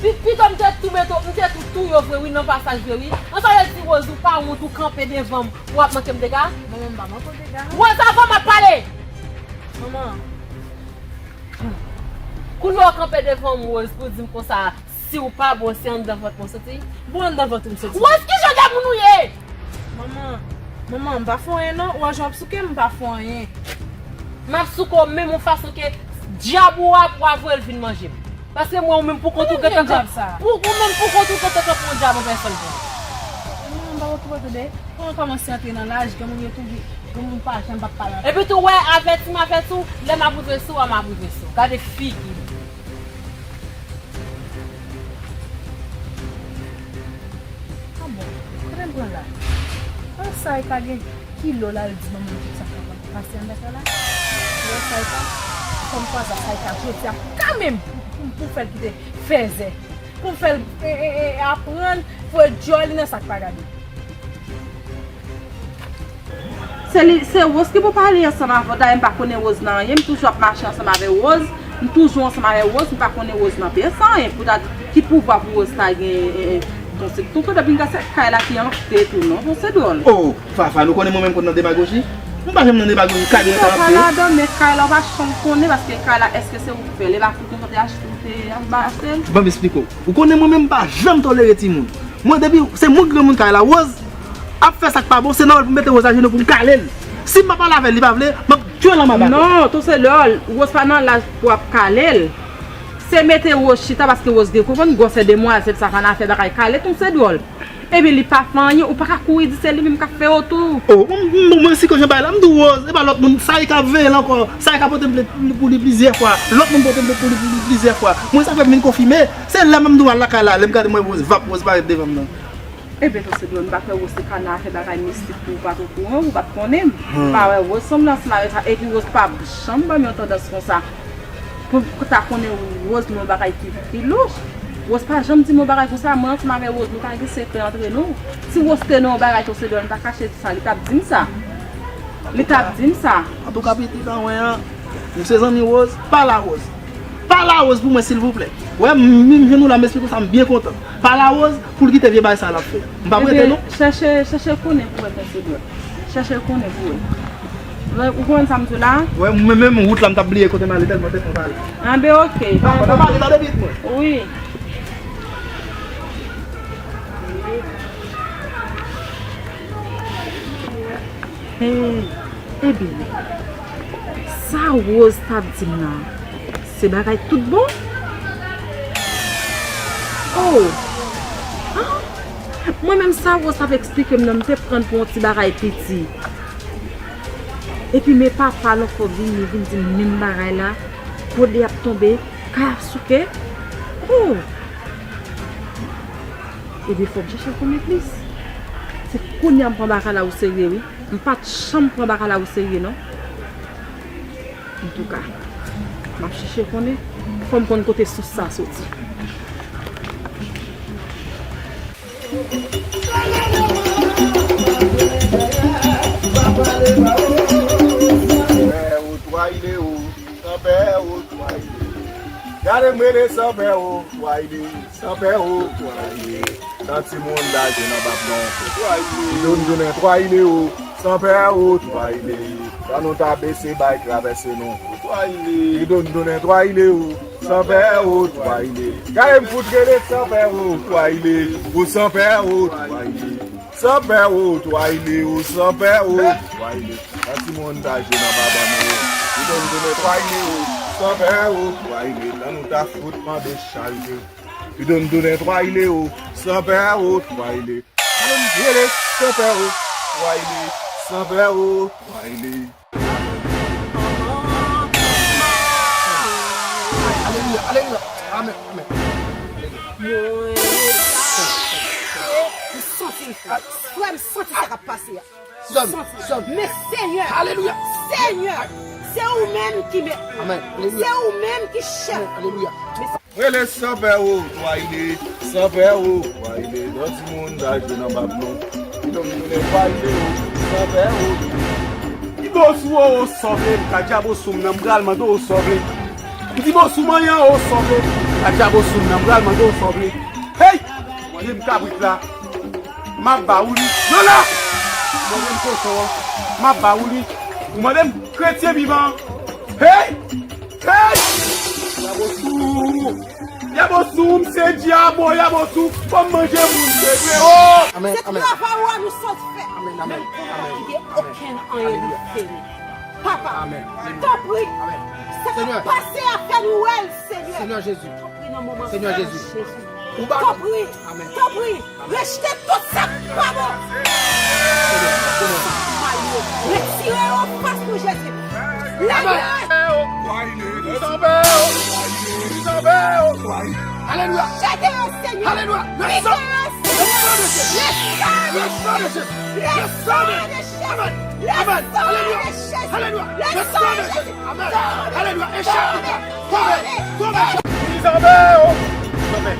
pi- pito m te tou mete, m te tou touye w vre wi, nan pasaj vre wi. An sa vle di, Rose, ou pa wont, ou kanpe devan m, ou ap manke m dega? Manman, m pa manke w dega, non. Rose, avan m ap pale! Manman. Kounye a w kanpe devan m, Rose, pou di m konsa, si w pa bon, se anndan vant mwen soti. Bon, anndan vant ou m soti. Rose, ki jan de moun ou ye? Manman, manman, m pa fè anyen non. Ou wè jan w ap souke m, m pa fè anyen. M ap souke w menm yon fason ke dyab ou a, pou w a voye l vin manje m. Paske mwen, ou menm pou kont ou gentan kanpe. Pou ou menm pou kont ou gentan kanpe yon dyab an pèsòn pou mwen. Manman, m pa wont ou tande. Ou kòmanse antre nan laj, gen moun yo toujou, gen moun pa janm p ap pale anpil. Epi tou, wè, avèti m avèti w, lè m ap rive sou ou, m ap rive sou ou. Gade figi m. Ah bon, kote m pran la? Ah, sa e ka gen kilo la, l di manman m tout sa k ap pase anndan kay la. Wè sa e ka, fò m kwaze sa e ka jodi a kanmenm pou, pou, pou fè l kite fèzè. Pou m fè l, e, e, e, aprann foure dyòl li nan sa k pa gade. Se li, se Rose ki pou pale ansanm avè w. Dayè, m pa konnen Rose nan anyen. M toujou ap mache ansanm avè Rose. M toujou ansanm avè Rose. M pa konnen Rose nan pyès anyen. Pou dat, ki pouvwa pou Rose ta gen, e, e, ton se, ton se dòl, pinga se kay la ki anfle tou, non? Ton se dòl. Oh, Fafa, nou konnen mwen menm konn nan demagoji. M pa janm nan demagoji, kay la anfle. Ou pa ladan, men kay la, ou pa janm konnen, paske kay la, èske se ou ki fè l? E pa tout moun te achte, ou te achte l? Ban m esplike w. Ou konnen mwen menm, m pa janm tolere timoun. Mwen, depi se moun granmoun kay la, Rose ap fè sa k pa bon, se nòmal pou m mete Rose ajenou pou m kale l. Si m pa pale avè l, li pa vle, m ap tchwe l anba baton. Non, ton se dòl, Rose pa nan laj pou ap kale l. Se mete Rose chita, paske Rose gen konprann gwosè demwazèl sa, pa nan afè bagay kale, ton se dòl. Epi li pa fè anyen, ou pa ka kouri di se li menm k ap fè yo tou. Oh, mwen, mwen, mwen, si ke jan bagay la, m di w, Rose, e pa lòt moun, sa e ka veye l ankò, sa e ka pote m plent pou li plizyè fwa, lòt moun pote m plent pou li, pou li plizyè fwa. Mwen, sa fè m vin konfime. Se lè m di w al lakay la, lè m gade mwen Rose, vap Rose parèt devan m nan. Ebyen, ton se dòl, m pa kwè Rose te ka nan afè bagay mistik pou ou pa t okouran, ou pa t konnen m. Hmm. M pa wè Rose sanble ansanm avè sa, epi Rose pa janm ban m yon tandans konsa. Pou, pou ta konnen Rose nan yon bagay ki, ki louch. Rose pa janm di m yon bagay konsa, mwen ansanm avè Rose, nou pa gen sekrè antre nou. Si Rose te nan yon bagay, ton se dòl, m ta kache di sa, li t ap di m sa. Li t ap di m sa. Antouka, pitit an mwen an, nou se zanmi Rose, pale a Rose. Pale a Rose pou mwen, silvouplè. Wè, m, m jwenn ou la, m esplike w sa, m byen kontan. Pale a Rose pou l kite vye bagay sa l ap fè. M pa prete non. Ebyen, chèche, chèche konnen pou wè, ton se dòl. Chèche konnen pou wè. Ou konprann sa m di w la? Wè, mwen menm wout la m t ap bliye kote m ale tèlman tèt mwen pale. Anben, oke. Dakò, n a pale tande bit mwen. Wi. Hey, ebyen, sa Rose t ap di m nan, se bagay tout bon? Oh! Ah! Mwen menm sa Rose t ap eksplike m nan, m te pran l pou yon ti bagay piti. Epi men papa l ankò vini, vin di m menm bagay la, kòd li ap tonbe, kay ap souke. Oh! Ebyen, fò m chèche konnen plis. Se kounye a m pran bagay la oserye, wi. M pa t janm pran bagay la oserye, non. Antouka, m ap chèche konnen. Fò m konn kote sous sa soti. Sanpè o, Twaile o, Sanpè o, Twaile. Gade m rele Sanpè o, Twaile. Sanpè o, Twaile. Tan timoun lage nan bab non. Twaile. Dondounen Twaile o, Sanpè o, Twaile. Tan nou ta bese bay travèse non. Twaile. Dondounen Twaile o, Sanpè o, Twaile. Gade m fout rele Sanpè o, Twaile. O Sanpè o, Twaile. Sanpè o, Twaile o, Sanpè o, Twaile. Yon timoun ta jwe nan baba mwen. Pito m tounen twa ile o, san pè o, twa ile, tan nou ta fout mande charite. Pito m tounen twa ile o, san pè o, twa ile. Pito m rele san pè o, twa ile, san pè o, twa ile. Alelouya, alelouya. Amèn, amèn. Mwen, m santi l fè. Frè, m santi sa k ap pase a. Sispann, sispann. Men Senyè, alelouya, Senyè, se ou menm ki mèt mwen. Amèn. Alelouya. Se ou menm ki chèf mwen. Amèn. Alelouya. Rele san pè o, twa ile, san pè o, twa ile, lòt timoun ta jwe nan bab nou. Pito m tounen twa ile o, san pè o. Di bo sou o, o sove, m ka djab o sou m nan, m pral mande o sove. M di bo sou manyen o sove, m ka djab o sou m nan, m pral mande o sove. Hey! Mande m kabrit la. M ap ba ou li. Lola! Mande m kochon an. M ap ba ou li. Ou mande m kretyen vivan an. Hey! Hey! Dyab osou! Dyab osou, m se dyab, o dyab osou! Fò m manje moun, se vre, o! Amèn, amèn. Se travay ou a nou sot fè. Amèn, amèn. Men pou pa kite okenn anyen nou fè nou. Papa, tanpri, sa k ap pase a, fè nou wè l, Senyè. Senyè Jezi. Tanpri, nan moman sa, Senyè Jezi. Tanpri, tanpri, rejte tout sa k pa bon. Sa k mal yo, retire yo fas nou, Jezi. Lage yo. Alelouya. Jete yo, Senyè. Alelouya. Kite yo, Senyè. Le sang de Jésus. Le sang de Jésus. Amèn. Amèn. Alelouya. Alelouya. Le sang de Jésus. Amèn. Alelouya. Echèk. Tonbe. Tonbe. Tonbe. Tonbe.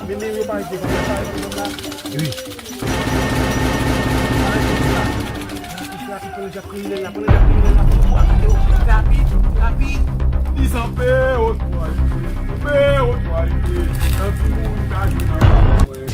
Men, men, yo pa rete, yo pa rete, yo pa rete. Wi. Rapid, rapid, rapid, rapid, rapid, rapid. Dizan pe otorite, pe otorite, nan timoun ka jwe nan la mwen.